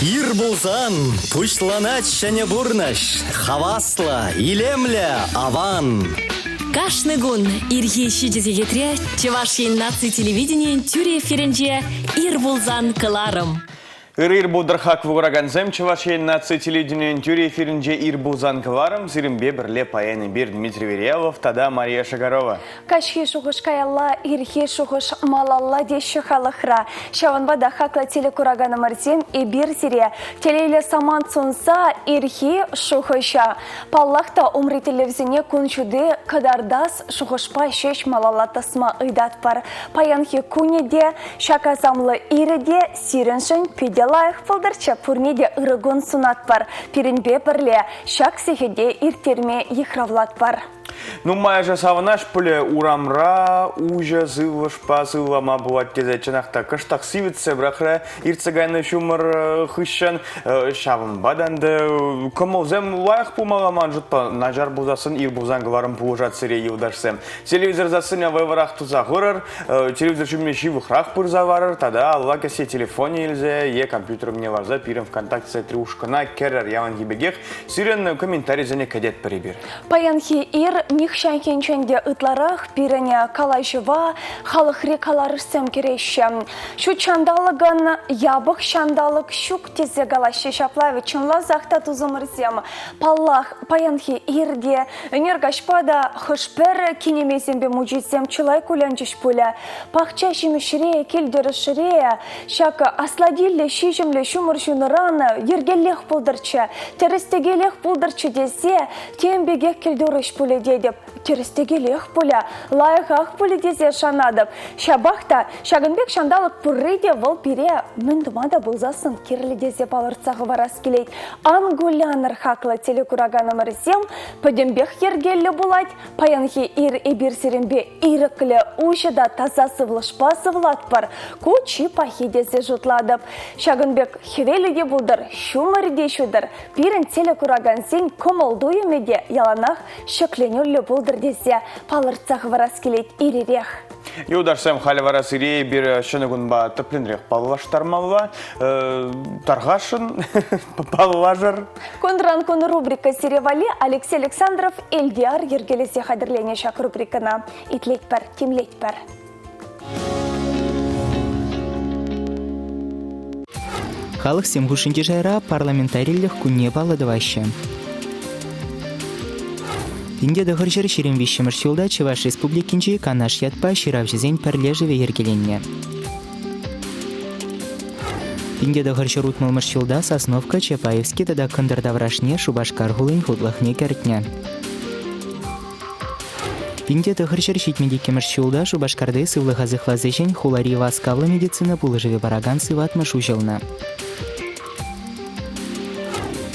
Ир пулсан пуҫланать ҫӗнӗ пурнӑҫ. Хаваслӑ, илемлӗ, аван. Кашни кун ирхи 7 сехетре Чӑваш Ен наци телевиденийӗн тӳрӗ эфирӗнче «Ир пулсан» кӑларӑм. Ырӑ ир пултӑр хаклӑ куракансем. Чӑваш Ен наци телевиденийӗн тӳрӗ эфирӗнче ир пулсан кӑларӑм. Сирӗнпе пӗрле паян эпир Дмитрий Верьялов тата Мария Шагарова. Каҫхи шухӑш каялла, ирхи шухӑш малалла теҫҫӗ халӑхра. Ҫавӑнпа та хаклӑ телекураканӑмӑрсем эпир сире телейлӗ самант сунса ирхи шухӑша, паллах та, умри тӗллевсене кун ҫути кӑтартас шухӑшпа ҫеҫ малалла тӑсма ыйтатпӑр. Паянхи кунӗ те, ҫак асамлӑ ирӗ те сирӗншӗн питӗ лайӑх пултӑрччӗ. Пурне те ырӑ кун сунатпӑр. Пирӗнпе пӗрле ҫак сехете ирттерме йыхравлатпӑр. Нумайӑшӗ савӑнать пулӗ урамра уҫӑ сывлӑшпа сывлама пулать тесе чӑнах та кӑштах сивӗтсе пӑрахрӗ иртсе кайнӑ ҫумӑр хыҫҫӑн. Ҫавӑнпа та ӗнтӗ кӑмӑлсем лайӑх пулмалла ман шутпа. Начар пулсассӑн ир пулсан кӑларӑм пулӑшать сире юлташсем. Телевизор сассине вӑйлӑрах туса хурӑр, телевизор ҫумне ҫывӑхрах пырса ларӑр тата алла кӗсье телефонӗ илсе е компьютер умне ларса пирӗн ВКонтакте сайтри ушкӑна кӗрӗр. Яланхи пекех сирӗн комментарисене кӗтетпӗр эпир. Паянхи ир нихҫанхинчен те ытларах пирӗн калаҫӑва халӑхри каларӑшсем кӗреҫҫӗ. Ҫут ҫанталӑкӑн япӑх ҫанталӑк ҫук тесе калаҫҫӗ ҫапла вӗт чӑнласах та тусӑмӑрсем. Паллах, паянхи ир те, ӗнер каҫпа та хӑш-пӗр кинемейсемпе мучисем чылай кулянчӗҫ пулӗ. Пахча ҫимӗҫре, кил-тӗрӗшре ҫак аслатиллӗ ҫиҫӗмлӗ ҫумӑр ҫунӑран йӗркеллех пултӑрччӗ, тӗрӗс-тӗкелех пултӑрччӗ тесе тем пекех кӗлтурӗҫ пулӗ тетӗп. Тӗрӗс-тӗкелех пулӗ, лайӑхах пулӗ тесе шанатӑп. Ҫапах та ҫакӑн пек ҫанталӑк пурри те вӑл пире мӗн тума та пулсассӑн кирлӗ тесе палӑртса хӑварас килет. Ан кулянӑр, хаклӑ телекураканӑмӑрсем, пӗтӗмпех йӗркеллӗ пулать. Паянхи ир эпир сирӗнпе ирӗклӗ, уҫӑ та таса сывлӑшпа сывлатпӑр. Ку чи пахи тесе шутлатӑп. Ҫакӑн пек хӗвелӗ те пултӑр, ҫумӑрӗ те ҫутӑр. Пирӗн телекуракансен кӑмӑл-туйӑмӗ те яланах ҫӗкленӳллӗ пултӑр тесе палӑртса хӑварас килет ир-ирех. Юлташсем, халӗ вара сире эпир ҫӗнӗ кунпа тӗплӗнрех паллаштармалла. Тархасшӑн паллашӑр. Кунран кун рубрика сире валли Алексей Александров Элтияр йӗркелесе хатӗрленӗ ҫак рубрикӑна. Итлетпӗр, тимлетпӗр. Халӑхсем хушшинчи шайра парламентариллӗх кунне паллӑ тӑваҫҫӗ. 1923 ҫулта Чӑваш Республикинчи Канаш ятпа ҫыравҫӑсен пӗрлешӗвӗ йӗркеленнӗ. 1960 ҫулта Сосновка Чапаевски тата Кӑнтӑр таврашне Шупашкар хулин хутлӑхне кӗртнӗ. 1972 ҫулта Шупашкарти сывлӑха сыхлас ӗҫӗн хулари васкавлӑ медицина пулӑшӑвӗ паракан сыватмӑш уҫӑлнӑ.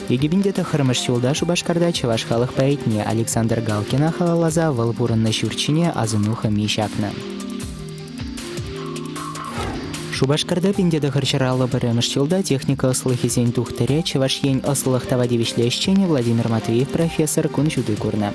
2009 ҫулта Шупашкарта чӑваш халӑх поэтне Александр Галкина халалласа вӑл пурӑннӑ ҫурт ҫине асӑну хӑми ҫакнӑ. Шупашкарта 1951 ҫулта техника ӑслӑхӗсен тухтӑрӗ, Чӑваш Ен ӑслӑлӑх тава тивӗҫлӗ ӗҫченӗ Владимир Матвеев профессор кун ҫути курнӑ.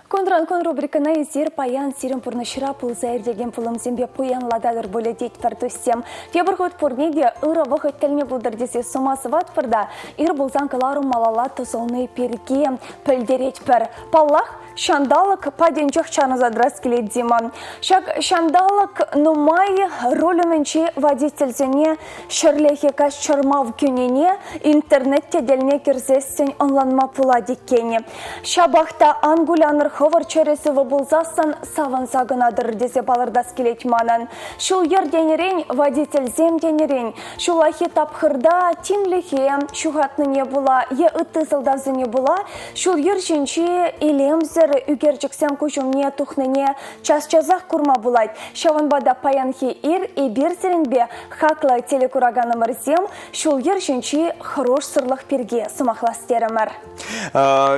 Кунран кун рубрикӑна эсир паян сирӗн пурнӑҫра пулса иртекен пулӑмсемпе пуянлататӑр пулӗ тетпӗр туссем. Тепӗр хут пурне те ырӑ вӑхӑт тӗлне пултӑр тесе сума сӑватпӑр та ир пулсан кӑларӑм малалла тӑсӑлни пирки пӗлтеретпӗр. Паллах, ҫанталӑк патӗнчех чарӑнса тӑрас килет Дима. Ҫак ҫанталӑк нумай руль умӗнчи водительсене ҫӗрлехи каҫ чӑрмав кӳнине интернет тетелне кӗрсессӗн ӑнланма пулать иккен. Ҫапах та ан кулянӑр хӑвӑр чӗрӗ сывӑ пулсассӑн савӑнса кӑна тӑрӑр тесе палӑртас килет манӑн. Ҫул-йӗр тенӗрен, водительсем тенӗрен ҫуллахи тапхӑрта тимлӗхе ҫухатнине пула е ытти сӑлтавсене пула ҫул-йӗр ҫинчи илемсӗр ӳкерчӗксем куҫ умне тухнине час-часах курма пулать. Ҫавӑнпа та паянхи ир эпир сирӗнпе, хаклӑ телекураканӑмӑрсем, ҫул-йӗр ҫинчи хӑрушсӑрлӑх пирки сӑмахлас терӗмӗр.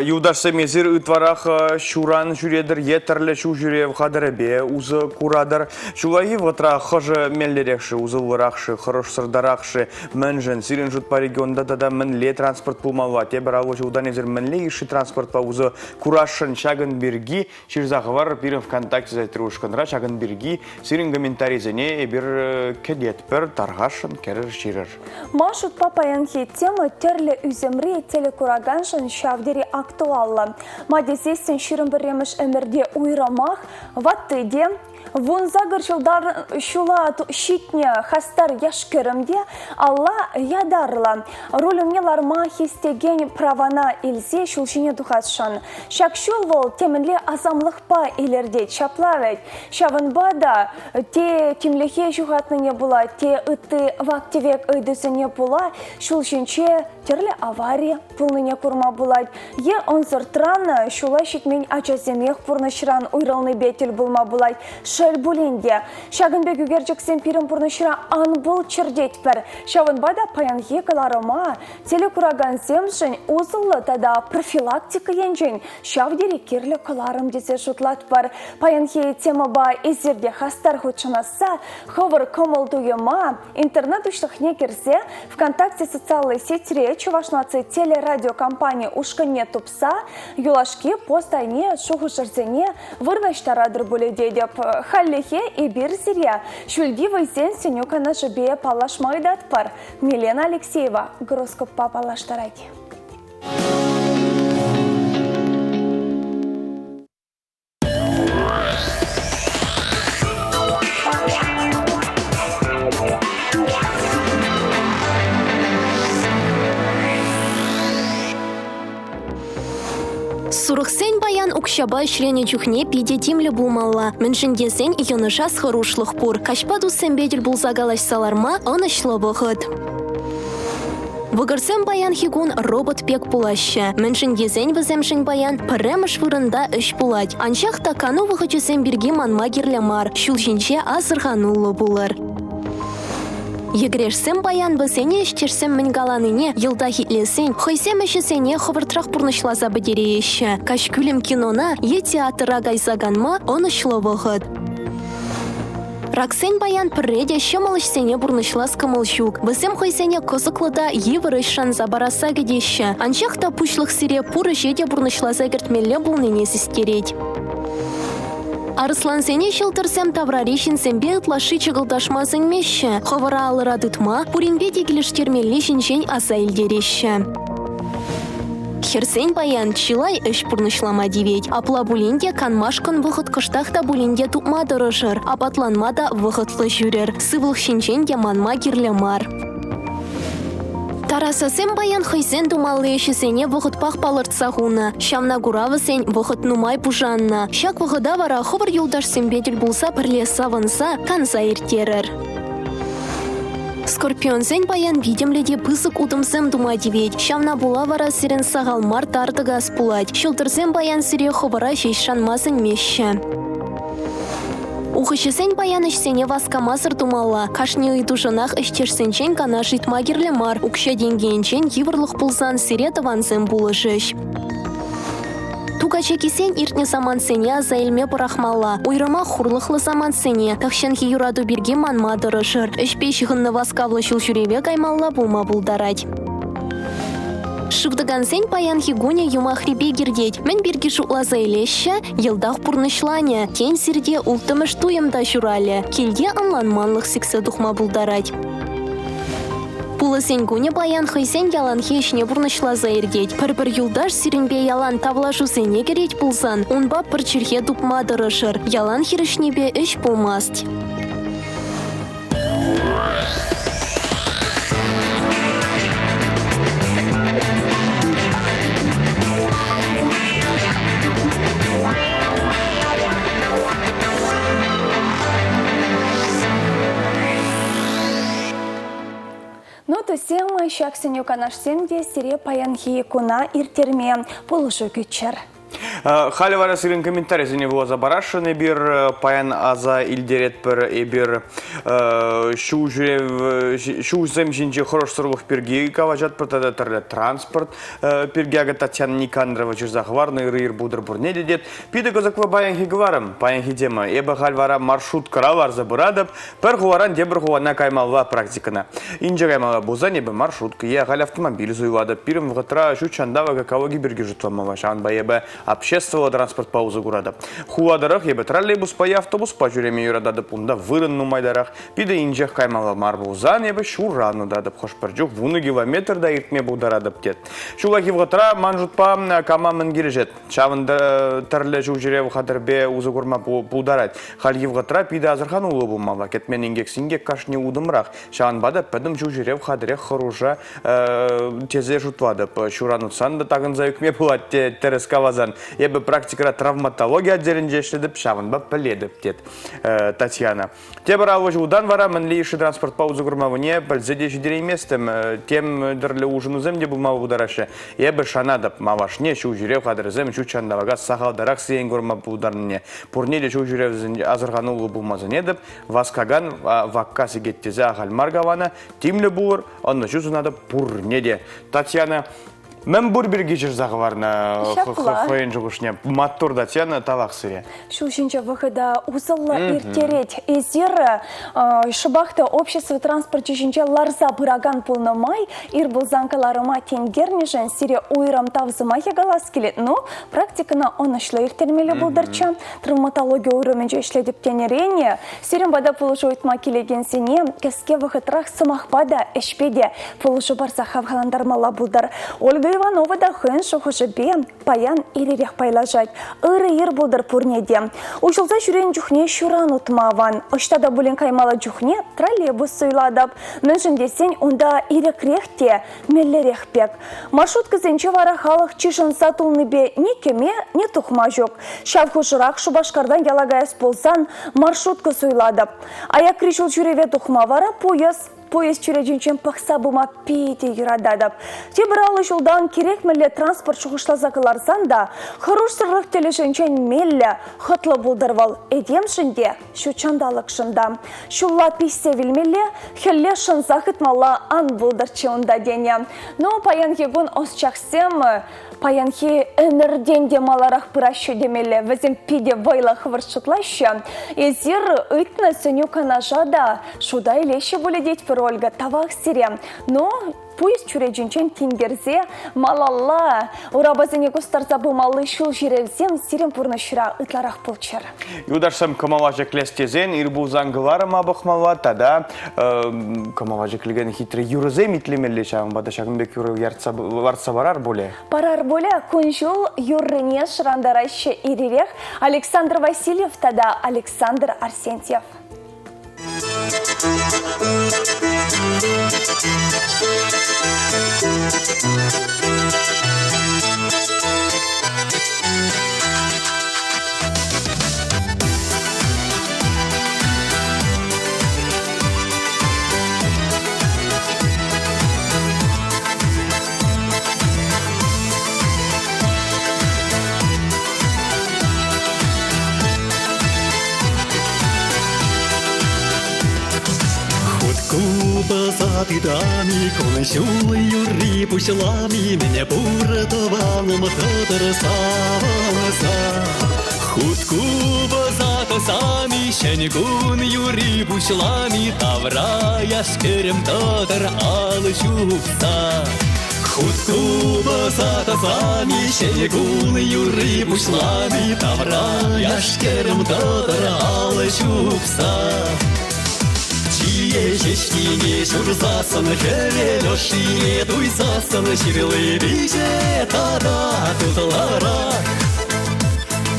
Юлташсем, эсир ытларах ҫуран ҫӳретӗр е тӗрлӗ ҫул ҫӳрев хатӗрӗпе усӑ куратӑр. Ҫуллахи вӑхӑтра хӑшӗ меллӗрех-ши, усӑллӑрах-ши, хӑрушсӑртарах-ши, мӗншӗн? Сирӗн шутпа регионта тата мӗнле транспорт пулмалла? Тепӗр 50 ҫултан эсир мӗнле йышши транспортпа усӑ курасшӑн? Ҫак Ҫакӑн пирки ҫырса хӑварӑр пирӗн ВКонтакте сайтри ушкӑнра. Ҫакӑн пирки сирӗн комментарисене эпир кӗтетпӗр, тархасшӑн кӗрӗр ҫырӑр. Ман шутпа паянхи тема тӗрлӗ ӳсӗмри телекураканшӑн ҫав тери актуаллӑ. Ма тесессӗн 21-мӗш ӗмӗрте уйрӑмах ватти те, 18 ҫула ҫитнӗ хастар яш-кӗрӗм те алла ятарлӑ руль умне ларма хистекен правана илсе ҫул ҫине тухасшӑн. Ҫак ҫул вӑл темӗнле асамлӑхпа илӗртет, ҫапла вӗт. Ҫавӑнпа та те тимлӗхе ҫухатнине пула, те ытти вак-тӗвек ыйтусене пула ҫул ҫинче тӗрлӗ авари пулнине курма пулать. Е ӑнсӑртран ҫула ҫитмен ачасемех пурнӑҫран уйрӑлнипе тӗл пулма пулать. Шел пулин те, ҫакӑн пек ӳкерчӗксем пирӗн пурнӑҫра ан пулччӑр тетпӗр. Ҫавӑнпа та паянхи кӑларӑма телекуракансемшӗн усӑллӑ тата профилактика енчен ҫав тери кирлӗ кӑларӑм тесе шутлатпӑр. Паянхи темӑпа эсир те хастар хутшӑнасса, хӑвӑр кӑмӑл-туйӑма интернет уҫлӑхне кӗрсе ВКонтакте социаллӑ сетьре Чӑваш наци телерадиокомпани ушкӑнне тупса юлашки пост айне шухӑшӑрсене вырнаҫтаратӑр пулӗ тетӗп. Хальлӗхе эпир сире ҫӳлти вӑйсен сӗнӳ-канашӗпе паллашма ыйтатпӑр. Милена Алексеева гороскоппа паллаштарать. Сурӑхсен паян укҫапа ӗҫленӗ чухне питӗ тимлӗ пулмалла. Мӗншӗн тесен йӑнӑшас хӑрушлӑх пур. Каҫпа туссемпе тӗл пулса калаҫса ларма ӑнӑҫлӑ вӑхӑт. Вӑкӑрсем паянхи кун робот пек пулаҫҫӗ. Мӗншӗн тесен вӗсемшӗн паян пӗрремӗш вырӑнта ӗҫ пулать. Анчах та кану вӑхӑчӗсем пирки манма кирлӗ мар. Ҫул ҫинче асӑрхануллӑ пулӑр. Йӗкӗрешсем паян вӗсене ӗҫтешсем мӗн каланине йӑлтах итлесен хӑйсем ӗҫӗсене хӑвӑртрах пурнӑҫласа пӗтерееҫҫӗ. Каҫкӳлӗм кинона е театра кайса канма ӑнӑҫлӑ вӑхӑт. Раксен паян пӗрре те ҫӑмӑл ӗҫсене пурнӑҫлас кӑмӑл ҫук. Вӗсем хӑйсене кӑсӑклӑ та йывӑр ӗҫ шанса парасса кӗтеҫҫӗ. Анчах та пуҫлӑх сире пур ӗҫе те пурнӑҫласа кӗртмелле пулнине систерет. Арӑслансене ҫӑлтӑрсем таврари ҫынсемпе ытлашши чӑкӑлташма сӗнмеҫҫӗ. Хӑвӑра алӑра тытма, пуринпе те килӗштермелли ҫинчен аса илтереҫҫӗ. Хӗрсен паян чылай ӗҫ пурнӑҫлама тивет. Апла пулин те канмашкӑн вӑхӑт кӑштах та пулин те тупма тӑрӑшӑр. Апатланма та вӑхӑтлӑ ҫӳрӗр. Сывлӑх ҫинчен те манма кирлӗ мар. Тарасасем паян хӑйсен тумалли ӗҫӗсене вӑхӑтпах палӑртса хунӑ. Ҫавна кура вӗсен вӑхӑт нумай пушаннӑ. Ҫак вӑхӑта вара хӑвӑр юлташсемпе тӗл пулса пӗрле савӑнса, канса ирттерӗр. Скорпионсен паян витӗмлӗ те пысӑк утӑмсем тума тивет. Ҫавна пула вара сирӗн сахал мар тар тӑкас пулать. Ҫӑлтӑрсем паян сире хӑвӑра ҫеҫ шанма сӗнмеҫҫӗ. Ухӑҫӑсен паян ӗҫсене васкамасӑр тумалла. Кашни ыйтушӑнах ӗҫтешсенчен канаш ыйтма кирлӗ мар. Укҫа-тенкӗ енчен йывӑрлӑх пулсан сире тӑвансем пулӑшӗҫ. Тукачакисен иртнӗ самантсене аса илме пӑрахмалла. Уйрӑмах хурлӑхлӑ самантсене, тахҫанхи юрату пирки манма тӑрӑшӑр. Ӗҫпе ҫыхӑннӑ васкавлӑ ҫулҫӳреве каймалла пулма пултарать. Шывтӑкансен паянхи кунӗ юмахри пек иртет. Мӗн пирки шутласа илеҫҫӗ, йӑлтах пурнӑҫланӗ. Тен, сирте улттӑмӗш туйӑм та ҫуралӗ. Килте ӑнланманлӑх сиксе тухма пултарать. Пулӑсен кунӗ паян хӑйсен яланхи ӗҫне пурнӑҫласа иртет. Пӗр-пӗр юлташ сирӗнпе ялан тавлашусене кӗрет пулсан унпа пӗр чӗлхе тупма тӑрӑшӑр. Ялан хирӗҫнипе ӗҫ пулмасть. Ну, туссем, ҫак сӗнӳ-канашсем те сире паянхи куна ирттерме пулӑшу кӳччӗр. Э, халӗ вара сирӗн комментарисене вуласа парасшӑн эпир. Э, паян аса илтеретпӗр эпир э, ҫул ҫӳрев ҫулсем ҫинче хӑрушсӑрлӑх пирки калаҫатпӑр тата тӗрлӗ транспорт пирки акӑ Татьяна Никандрова ҫырса хӑварнӑ ырӑ ир пултӑр пурне те тет. Питӗ кӑсӑклӑ паянхи кӑларӑм, паянхи тема. Эпӗ халь вара маршруткӑра ларса пыратӑп. Пӗр хуларан тепӗр хулана каймалла практикӑна. Инҫе каймалла пулсан эпӗ маршрутка е халь автомобиль суйлатӑп. Пирӗн вӑхӑтра ҫут ҫанталӑк экологи пирки шутламалла. Ҫавӑнпа эпӗ. обществӑллӑ транспортпа усӑ куратӑп. Хула тӑрӑх эпӗ троллейбуспа е автобуспа ҫӳреме юрататӑп. Унта вырӑн нумайтарах. Питӗ инҫех каймалла мар пулсан эпӗ ҫурран утатӑп. Хӑш-пӗр чух 10 километр та иртме пултаратӑп, тет. Ҫуллахи вӑхӑтра ман шутпа кама мӗн килӗшет. Ҫавӑнта тӗрлӗ ҫул ҫӳрев хатӗрпе усӑ курма пултарать. Хальхи вӑхӑтра питӗ асӑрхануллӑ пулмалла. Кӗтмен инкек-синкек кашни утӑмрах. Ҫавӑнпа та пӗтӗм ҫул ҫӳрев хатӗрех хӑрушӑ тесе шутлатӑп. Ҫуран утсан та такӑнса ӳкме пулать те тӗрӗс каласан. Эпӗ практикӑра травматологи отделӗнче ӗҫлетӗп, ҫавӑнпа пӗлетӗп, тет Татьяна. Тепӗр 50 ҫултан вара мӗнле йышши транспортпа усӑ курмаллине пӗлсе те ҫитерейместӗм. Тем тӗрлӗ улшӑнусем те пулма пултараҫҫӗ. Эпӗ шанатӑп, малашне ҫул ҫӳрев хатӗрӗсем ҫут ҫанталӑка сахалтарах сиен курма пултарнине. Пурне те ҫул ҫӳревсенче асӑрхануллӑ пулма сӗнетӗп. Васкакан вакка сикет тесе ахаль мар каланӑ. Тимлӗ пулӑр, ӑнӑҫу сунатӑп пурне те. Татьяна, мӗн пур пирки ҫырса хӑварнӑ хӑйӗн шухӑшне. Маттур, Татьяна, тавах сире. Ҫул ҫинче вӑхӑта усӑллӑ ирттерет. Эсир шӑпах та общество транспорчӗ ҫинче ларса пыракан пулнӑ май ир пулсан кӑларӑма тинкернӗшӗн сире уйрӑм тав сӑмахӗ калас килет. Ну, практикӑна ӑнӑҫлӑ ирттермелле пултӑрччӗ. Травматологи уйрӑмӗнче ӗҫлетӗп тенӗрен сирӗн пата пулӑшу ыйтма килекенсене кӗске вӑхӑтрах сӑмахпа та, ӗҫпе те пулӑшу парса хавхалантармалла пултӑр. Ольга Иванова та хӑйӗн шухӑшӗпе паян ир-ирех пайлашать. Ырӑ ир пултӑр пурне те. Уҫӑлса ҫӳренӗ чухне ҫуран утма аван. Ӑҫта та пулин каймалла чухне троллейбус суйлатӑп. Мӗншӗн тесен унта ирӗкрех те, меллӗрех пек. Маршруткӑсенче вара халӑх чышӑнса тулнипе ни кӗме, ни тухма ҫук. Ҫав хушӑрах Шупашкартан яла каяс пулсан маршрутка суйлатӑп. Аякри ҫул ҫӳреве тухма вара пуйӑс. Пуйӑс чӳречинчен пӑхса пыма питӗ юрататӑп. Тепӗр 50 ҫултан кирек мӗнле транспорт шухӑшласа кӑларсан та хӑрушсӑрлӑх тӗлӗшӗнчен меллӗ, хӑтлӑ пултӑр вӑл этемшӗн те, ҫут ҫанталӑкшӑн та. Ҫулла пиҫсе вилмелле, хӗлле шӑнса хытмалла ан пултӑрччӗ унта тенӗ. Ну, паянхи кун ӑсчахсем паянхи ӗмӗртен те маларах пыраҫҫӗ темелле. Вӗсем питӗ вӑйлӑ хӑвӑрт шутлаҫҫӗ. Эсир ыйтнӑ сӗнӳ-канаша та шута илеҫҫӗ пулӗ тетпӗр, Ольга. Тавах сире. Ну, пуйӑс чӳречинчен тинкерсе малалла урапасене кустарса пымалли ҫул ҫӳревсем сирӗн пурнӑҫра ытларах пулччӑр. Юлташсем кӑмӑла ҫӗклес тесен ир пулсан кӑларӑма пӑхмалла тата кӑмӑла ҫӗклекен хитре юрӑсем итлемелле, ҫавӑнпа та ҫакӑн пек юрӑ лартса парар пулӗ. Парар пулӗ. Кун-ҫул юррине шӑрантараҫҫӗ ир-ирех Александр Васильев тата Александр Арсентьев. Хут купӑса тытами, кун-ҫул юрри пуҫлами, мӗне пур тӑванӑм тӑтӑр савӑнса. Хут купӑса тӑсами, ҫӗн кун юрри пуҫлами, тавра яш-кӗрӗм тӑтӑр алӑ ҫупса. Хут купӑса тӑсами, ҫӗнӗ кун юрри пуҫлами, тавра яш-кӗрӗм тӑтӑр алӑ ҫупса. Чие ҫеҫкине ҫурсассӑн, хӗвел ӑшшине туйсассӑн, ҫырли пиҫе тата тутлӑрах.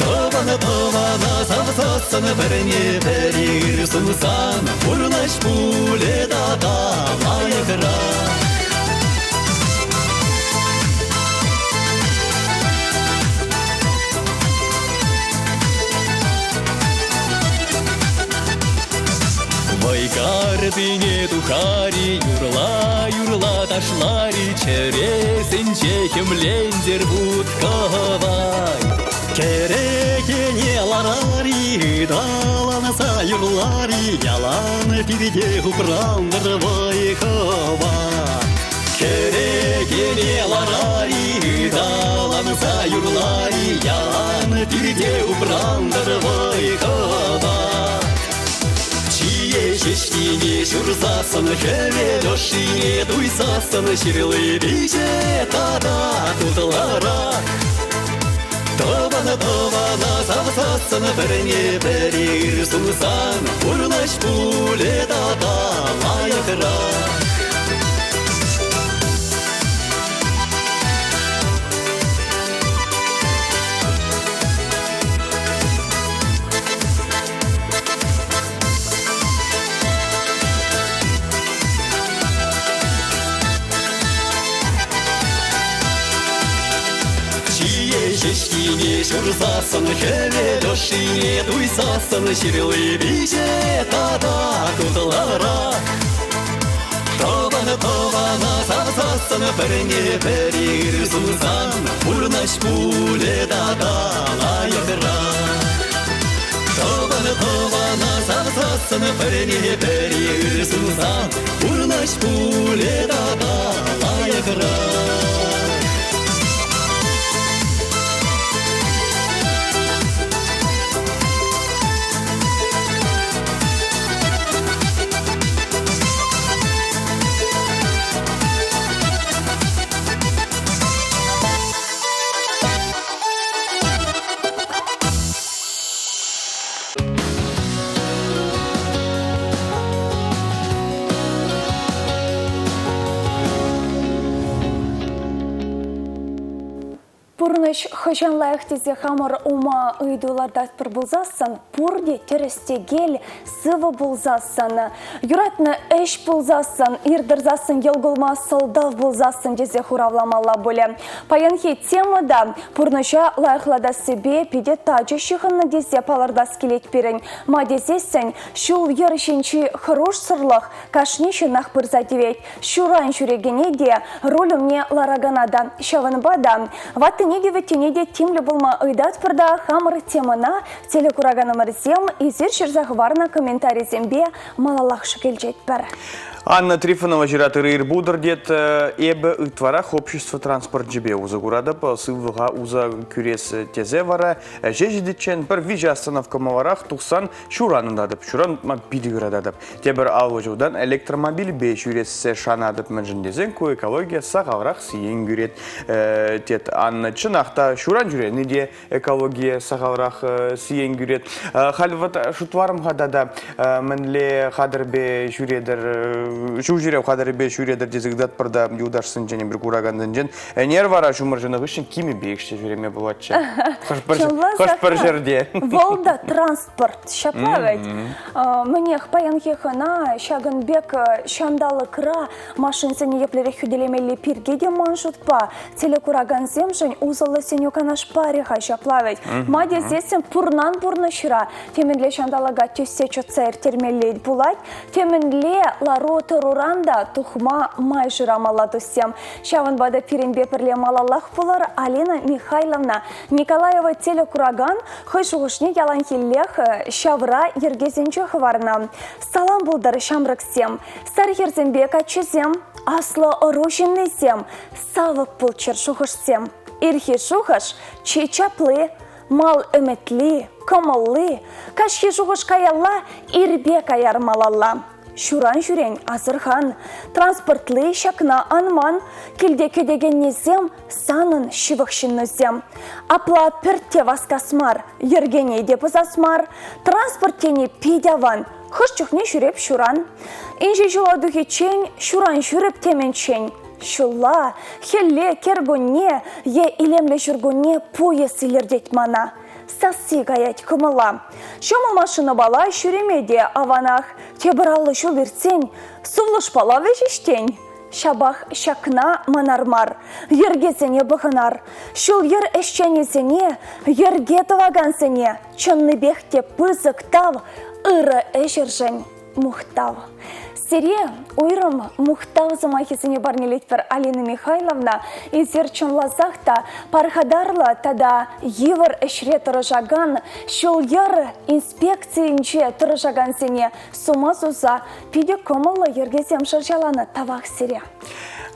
Тӑван тӑвана савсассӑн, пӗрне пӗри ыр сунсан, пурнӑҫ пулӗ тата лайӑхрах. Вӑйкартине тухари, юрла-юрла ташлари, чӗресенче хӗмлентӗр вут-кӑвай. Кӗрекене ларари, ыталанса юрлари, ялан пирте упрантӑр вӑй-хӑват. Кӗрекене ларари, ыталанса юрлари, ялан пирте упрантӑр вӑй-хӑват. Чие ҫеҫкине ҫурсассӑн, хӗвел ӑшшине туйсассӑн, ҫырли пиҫе тата тутлӑрах. Тӑвана-тӑвана савсассӑн пӗрне-пӗри ыр сунсан пурнӑҫ пулӗ тата лайӑхрах. Чие ҫеҫкине ҫурсассӑн, хӗвел ӑшшине туйсассӑн ҫырли пиҫе тата тутлӑрах. Тӑван тӑвана савсассӑн, пӗрне-пӗри ыр сунсан, пурнӑҫ пулӗ тата лайӑхрах. Тӑван тӑвана савсассӑн, пӗрне-пӗри ыр сунсан, пурнӑҫ пулӗ тата лайӑхрах. Пурнӑҫ хӑҫан лайӑх тесе хамӑр ума ыйту лартатпӑр пулсассӑн, пурте тӗрӗс-тӗкел, сывӑ пулсассӑн, юратнӑ ӗҫ пулсассӑн, ир тӑрсассӑн йӑл кулма сӑлтав пулсассӑн тесе хуравламалла пулӗ. Паянхи тема та пурнӑҫа лайӑхлатассипе питӗ тачӑ ҫыхӑннӑ тесе палӑртас килет пирӗн. Ма тесессӗн ҫул-йӗр ҫинчи хӑрушсӑрлӑх кашни ҫыннах пырса тивет. Ҫуран ҫӳрекене те, руль умне ларакана та. Ҫавӑнпа та ваттине те вӗттине те тимлӗ пулма ыйтатпӑр та хамӑр темӑна телекураканӑмӑрсем эсир ҫырса хӑварнӑ комментарисемпе малаллах шӗкӗлчетпӗр. Анна Трифонова ҫырать ыр пултӑр тет. Эпӗ ытларах общество транспорчӗпе усӑ куратӑп. Сывлӑха усӑ кӳрес тесе вара ӗҫе ҫитиччен пӗр виҫӗ остановка маларах тухсан ҫуран утатӑп. Ҫуран утма питӗ юрататӑп. Тепӗр 50 ҫултан электромобильпе ҫӳрессе шанатӑп. Мӗншӗн тесен ку экологие сахалрах сиен кӳрет, тет Анна. Чӑнах та ҫуран ҫӳрени те экологие сахалрах сиен кӳрет. Халь вот шутларӑм-ха тата мӗнле хатӗрпе ҫӳретӗр, ҫул ҫӳрев хатӗрӗпе ҫӳретӗр тесе ыйтатпӑр та юлташсенчен, эпир куракансенчен. Ӗнер вара ҫумӑр ҫунӑ хыҫҫӑн кимӗпе ишсе ҫӳреме пулатчӗ. Хӑш-пӗр ҫӗрте. Вӑл та транспорт, ҫапла вӗт. Мӗнех, паянхи хӑна ҫакӑн пек ҫанталӑкра машинсене еплерех хӳтӗлемелли пирки те ман шутпа телекуракансемшӗн усӑллӑ сӗнӳ-канаш парӗ-ха ҫапла вӗт. Ма тесессӗн пурнан пурнӑҫра темӗнле ҫанталӑка тӳссе чӑтса ирттермелле пулать, темӗнле лару-тӑруран та тухма май шырамалла туссем. Ҫавӑнпа та пирӗнпе пӗрле малаллах пулӑр Алина Михайловна Николаева телекуракан хӑй шухӑшне яланхиллех ҫавра йӗркесенче хӑварнӑ. Салам пултӑр, ҫамрӑксем! Сар хӗрсемпе каччӑсем, аслӑ ӑру ҫыннисем, савӑк пулччӑр шухӑшсем. Ирхи шухӑш чи чапли, мал ӗмӗтли, кӑмӑлли, каҫхи шухӑш каялла, ирпе каяр малалла. Ҫуран ҫӳрен асӑрхан, транспортли ҫакна ан ман, килте кӗтекеннисем санӑн ҫывӑх ҫыннусем. Апла пӗртте васкас мар, йӗркене те пӑсас мар, транспорт тени пит аван, Хӑш чухне ҫӳреп ҫуран. Инҫе ҫула тухиччен ҫуран ҫӳреп темӗнччен. Ҫулла, хӗлле, кӗркунне е илемлӗ ҫуркунне пуйӑс илӗртет мана. Сасси каять кӑмӑла. Ҫӑмӑл машинӑпала ҫӳреме те аванах. Тепӗр 50 ҫул иртсен сывлӑшпала вӗҫӗҫ тен. Ҫапах ҫакна манар мар, йӗркесене пӑхӑнар. Ҫул-йӗр ӗҫченӗсене, йӗрке тӑвакансене чӑннипех те пысӑк тав ырӑ ӗҫӗршӗн мухтав. Сире уйрӑм мухтав сӑмахӗсене парнелетпӗр, Алина Михайловна. Эсир чӑнласах та пархатарлӑ тата йывӑр ӗҫре тӑрӑшакан ҫул-йӗр инспекцийӗнче тӑрӑшакансене сума суса питӗ кӑмӑллӑ йӗркесем шӑрҫаланӑ. Тавах сире.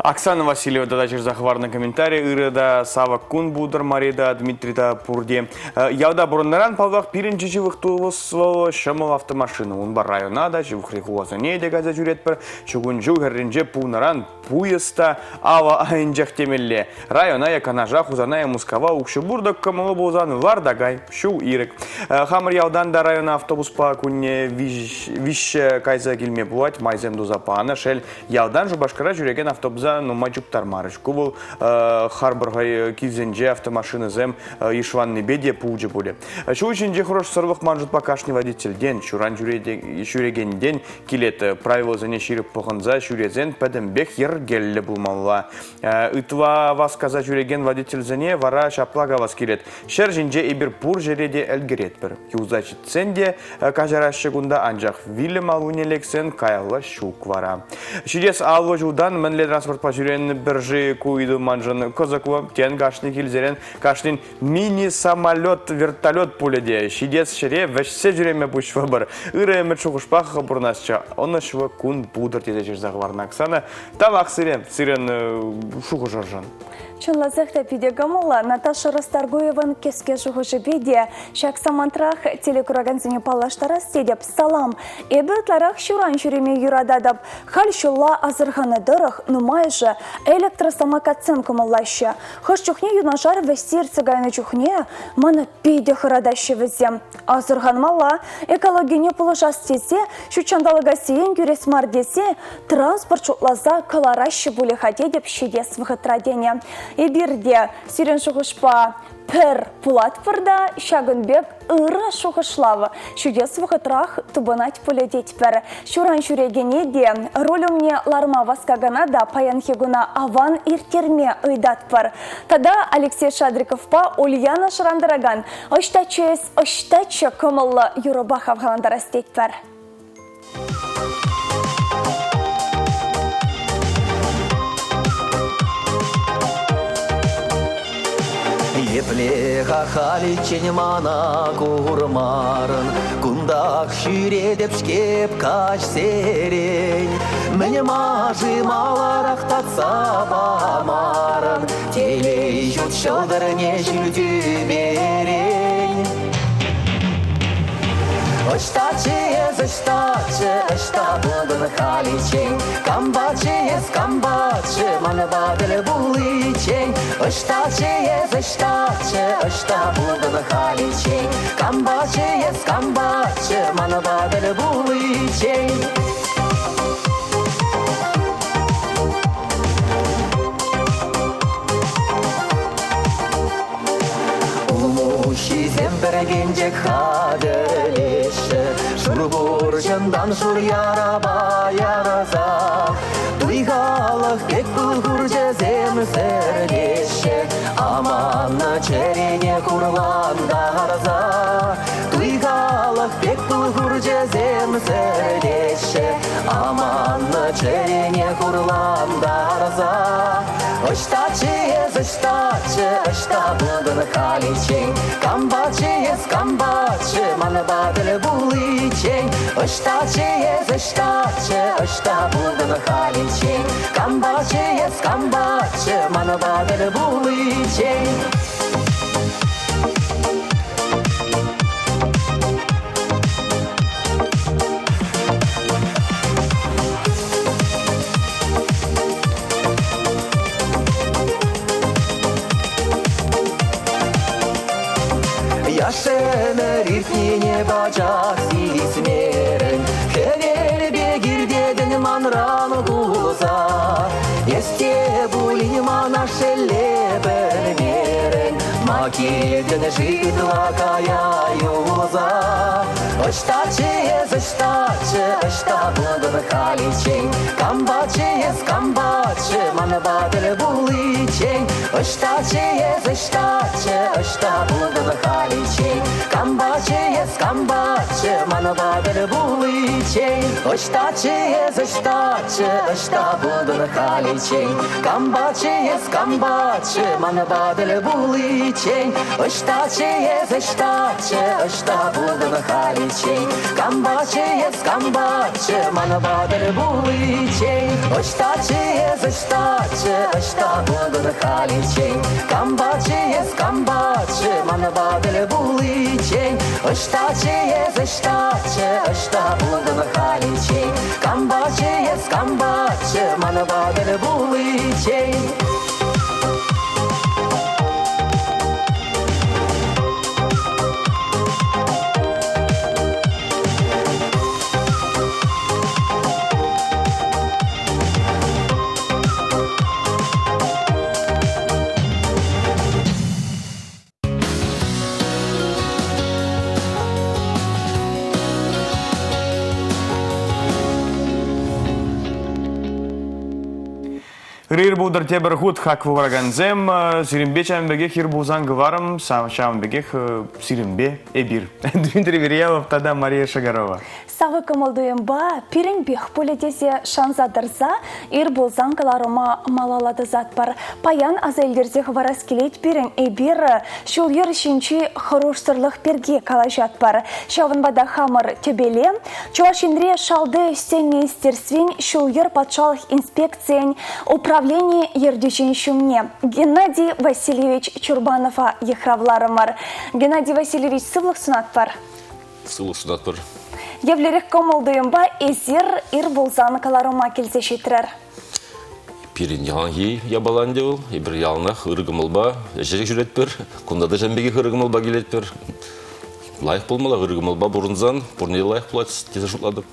Оксана Васильева тата ҫырса хӑварнӑ комментари ырӑ та савӑк кун пултӑр Мария та Дмитрий та пурте. Ялта пурӑннӑран, паллах, пирӗн чи ҫывӑх тус вӑл ҫӑмӑл автомашина. Унпа района та, ҫывӑхри хуласене те кайса ҫӳретпӗр. Чукун ҫул хӗрринче пулнӑран пуйӑс та алӑ айӗнчех темелле. Района е Канаша, Хусана е Мускава укҫу пур та кӑмӑллӑ пулсан вар та кай, ҫул ирӗк. Хамӑр ялтан та района автобуспа кунне виҫҫӗ кайса килме пулать, майсем туса панӑ. Шел, Ялтан Шупашкара ҫӳрекен автобуса нумай чуптармарӗҫ. Ку вӑл харпӑр хӑй килсенче автомашинӑсем йышланнипе те пулчӗ пулӗ. Ҫул ҫинчи хӑрушсӑрлӑх ман шутпа кашни водительтен, ҫуран ҫӳрекентен килет. Правилӑсене ҫирӗп пӑхӑнса ҫӳресен пӗтӗмпех йӗркеллӗ пулмалла. Ытла васкаса ҫӳрекен водительсене вара ҫапла калас килет. Ҫӗр ҫинче эпир пур ҫӗре те ӗлкӗретпӗр. Юлса ҫитсен те каҫараҫҫӗ кунта, анчах вилӗм аллине лексен каялла ҫук вара. Ҫитес 50 ҫултан мӗнле транспортпа ҫӳренӗпӗр-ши ку ыйту маншӑн кӑсӑклӑ. Тен, кашни килсерен кашнин мини-самолет, вертолет пулӗ те ҫитес ҫӗре вӗҫсе ҫӳреме пуҫлӑпӑр. Ырӑ ӗмӗт шухӑшпах пурӑнасчӗ. Ӑнӑҫлӑ кун пултӑр тесе ҫырса хӑварнӑ Оксана. Тавах сире, сирӗн шухӑшӑршӑн. Чӑнласах та питӗ кӑмӑллӑ Наташа Расторгуеван кӗске шухӑшӗпе те ҫак самантрах телекуракансене паллаштарас тетӗп. Салам! Эпӗ ытларах ҫуран ҫӳреме юрататӑп. Халь ҫулла асӑрханӑ тӑрӑх нумайӑшӗ электросамокатсем кӑмӑллаҫҫӗ. Хӑш чухне юнашар вӗҫсе иртсе кайнӑ чухне мана питӗ хӑратаҫҫӗ вӗсем. Асӑрханмалла, экологине пулӑшас тесе, ҫут ҫанталӑка сиен кӳрес мар тесе транспорт шутласа кӑлараҫҫӗ пулӗ-ха тетӗп ҫитес вӑхӑтра тенӗ. Эпир те сирӗн шухӑшпа пӗр пулатпӑр та ҫакӑн пек ырӑ шухӑшлав ҫитес вӑхӑтрах тупӑнать пулӗ тетпӗр. Ҫуран ҫӳрекене те, руль умне ларма васкакана та паянхи куна аван ирттерме ыйтатпӑр. Тата Алексей Шадриковпа Ульяна шӑрантаракан Ӑҫтаччӗ эс, ӑҫтаччӗ кӑмӑллӑ юрӑпа хавхалантарас тетпӗр. Епле-ха халиччен мана курмарӑн, Кунтах ҫӳретӗп-ҫке каҫсерен. Мӗн-ма-ши маларах татса памарӑн, Телей ҫут ҫӑлтӑрне ҫӳл тӳперен. Ӑҫтаччӗ эс, ӑҫтаччӗ, ӑҫта пултӑн халиччен? Кампаччӗ эс, кампаччӗ, манпа тӗл пуличчен? Ӑҫтаччӗ эс, ӑҫтаччӗ, ӑҫта пултӑн халиччен? Кампаччӗ эс, кампаччӗ, манпа тӗл пуличчен? Улмуҫҫисем пӗркенчӗк хатӗрлеҫҫӗ, Шур пурҫӑнтан шур ярапа ярса. Туй халӑх пек пыл хурчӗсем сӗртеҫҫӗ, Аманнӑ чӗрене хурлантарса. Туй халӑх пек пыл хурчӗсем сӗртеҫҫӗ, Аманнӑ чӗрене хурлантарса. Ӑҫтаччӗ эс, ӑҫтаччӗ, ӑҫта пултӑн халиччен? Кампаччӗ эс, кампаччӗ, манпа тӗл пуличчен? Ӑҫтаччӗ эс, ӑҫтаччӗ, ӑҫта пултӑн халиччен? Кампаччӗ эс, кампаччӗ, манпа тӗл пуличчен? Яш ӗмӗр иртнине пачах сисмерӗн, Хӗвел пек иртетӗн манран кулса. Эс те пулин мана шелле пӗлмерӗн, Ма килтӗн-ши ытла кая юлса? Ӑҫтаччӗ эс, ӑҫтаччӗ, ӑҫта пултӑн халиччен? Кампаччӗ эс, кампаччӗ, манпа тӗл пуличчен? Ӑҫтаччӗ эс, ӑҫтаччӗ, ӑҫта пултӑн халиччен? Кампаччӗ эс, кампаччӗ, манпа. Манпа тӗл пуличчен Ӑҫтаччӗ эс, ӑҫтаччӗ, ӑҫта пултӑн халиччен? Кампаччӗ эс, кампаччӗ, манпа тӗл пуличчен? Ӑҫтаччӗ эс, ӑҫтаччӗ, ӑҫта пултӑн халиччен? Кампаччӗ эс, кампаччӗ, манпа тӗл пуличчен? Ӑҫтаччӗ эс, ӑҫтаччӗ, ӑҫта пултӑн халиччен? Кампаччӗ эс, кампаччӗ, манпа тӗл пуличчен? Ӑҫтаччӗ эс, ӑҫтаччӗ, ӑҫта пултӑн халиччен? Кампаччӗ эс, кампаччӗ, манпа тӗл пуличчен? Ыр пултӑр тепӗр хут хаклӑ вулакансем. Сирӗнпе ҫавӑн пекех ир пулсан кӑварӑм, ҫавӑн пекех сирӗнпе эпир. Дмитрий Верьялов тата Мария Шагарова. Савӑк кӑмӑл-туйӑмпа пирӗнпех пулӗ тесе шанса тӑрса ир пулсан кӑларӑма малалла тӑсатпӑр. Паян аса илтерсе хӑварас килет пирӗн эпир ҫул-йӗр ҫинчи хӑрушсӑрлӑх пирки калаҫатпӑр. Ҫавӑнпа та хамӑр тӗпеле Чӑваш Енре Шалти ӗҫсен министерствин ҫул-йӗр патшалӑх инспекцийӗн управлени ертӳҫин ҫумне Геннадий Васильевич Чурбанова йыхравларӑмӑр. Геннадий Васильевич, сывлӑх сунатпӑр. Сывлӑх сунатпӑр. Еплерех кӑмӑл-туйӑмпа эсир ир пулсан кӑларӑма килсе ҫитрӗр? Пирӗн яланхи япала ӗнтӗ вӑл. Эпир яланах ырӑ кӑмӑлпа ӗҫе ҫӳретпӗр. Кунта та ҫавӑн пекех ырӑ кӑмӑлпа килетпӗр. Лайӑх пулмалла, ырӑ кӑмӑлпа пурӑнсан пурне те лайӑх пулать тесе шутлатӑп.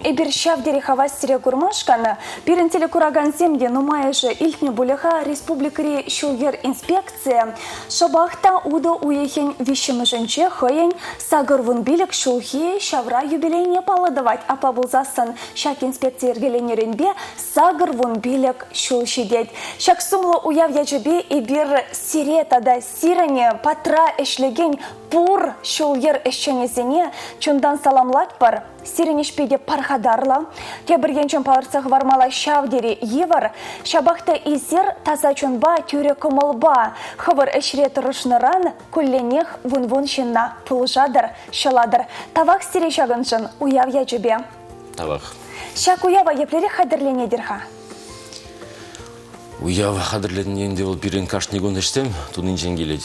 Эпир ҫав тери хавас сире курмашкан. Пирӗн телекуракансем те нумайӑшӗ илтнӗ пулӗ-ха республикӑри ҫул-йӗр инспекцийӗ шӑпах та утӑ уйӑхӗн виҫҫӗмӗшӗнче хӑйӗн 85 ҫулхи ҫавра юбилейне паллӑ тӑвать. Апла пулсассӑн ҫак инспекци йӗркеленнӗренпе 85 ҫул ҫитет. Ҫак сумлӑ уяв ячӗпе эпир сире тата сирӗн патра ӗҫлекен пур ҫул-йӗр ӗҫченӗсене чунтан саламлатпӑр. Сирӗн ӗҫпе те пархатарлӑ. Тепӗр енчен палӑртса хӑвармалла ҫав тери йывӑр. Ҫапах та эсир таса чунпа, тӳрӗ кӑмӑлпа хӑвӑр ӗҫре тӑрӑшнӑран кулленех вун-вун ҫынна пулӑшатӑр, ҫӑлатӑр. Тавах сире ҫакӑншӑн уяв ячӗпе. Тавах. Ҫак уява еплерех хатӗрленетӗр-ха? Уяв хатӗрленни ӗнтӗ вӑл пирӗн кашни кун ӗҫсем тунинчен килет.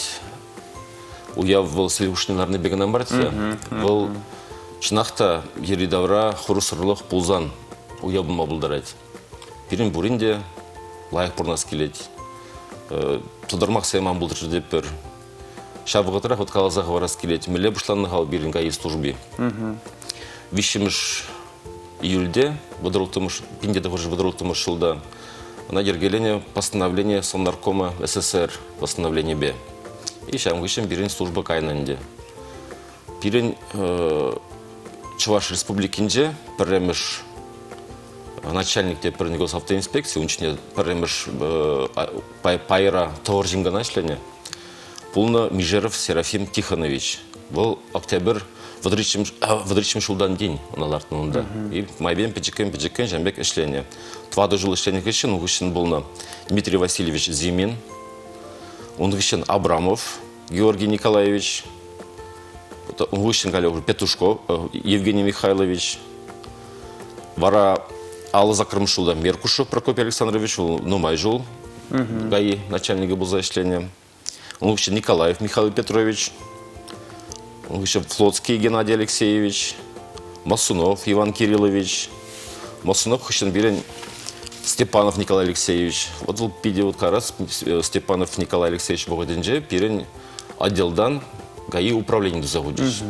Уяв вӑл сӗл хушшине ларнипе кӑна мар те. Вӑл чӑнах та йӗри-тавра хӑрушсӑрлӑх пулсан уяв пулма пултарать. Пирӗн пурин те лайӑх пурӑнас килет. Тӑтӑрмахсем ан пултӑрччӑр тетпӗр. Ҫав вӑхӑтрах вот каласа хӑварас килет, мӗнле пуҫланнӑ-ха вӑл пирӗн ГАИ служби? Виҫҫӗмӗш июльте, 1936 ҫулта, ӑна йӗркеленӗ постановление Совнаркома СССР постановленипе. И ҫавӑн хыҫҫӑн пирӗн служба кайнӑ ӗнтӗ. Пирӗн Чӑваш Республикинче пӗрремӗш начальник те пӗр госавтоинспекци, ун чухне пӗрремӗш пайра тӑхӑр ҫын кӑна ӗҫленӗ. Пулнӑ Мижеров Серафим Тихонович. Вӑл октябрь вӑтӑрҫҫӗмӗш ҫултан тин ӑна лартнӑ унта. И майпен пӗчӗккӗн-пӗчӗккӗн ҫавӑн пек ӗҫленӗ. Тӑватӑ ҫул ӗҫленӗ хыҫҫӑн ун хыҫҫӑн пулнӑ Дмитрий Васильевич Зимин, ун хыҫҫӑн Абрамов Георгий Николаевич, ун хыҫҫӑн халӗ уже Петушков Евгений Михайлович, вара аллӑ саккӑрмӗш ҫулта Меркушев Прокопий Александрович, вӑл нумай ҫул ГАИ начальникӗ пулса ӗҫленӗ. Ун хыҫҫӑн Николаев Михаил Петрович, ун хыҫҫӑн Флотский Геннадий Алексеевич, Мосунов Иван Кириллович, Мосунов хыҫҫӑн пирӗн Степанов Николай Алексеевич. Вот вӑл питӗ вот как раз Степанов Николай Алексеевич вӑхӑтӗнче пирӗн отделтан ГАИ управлени туса хучӗҫ.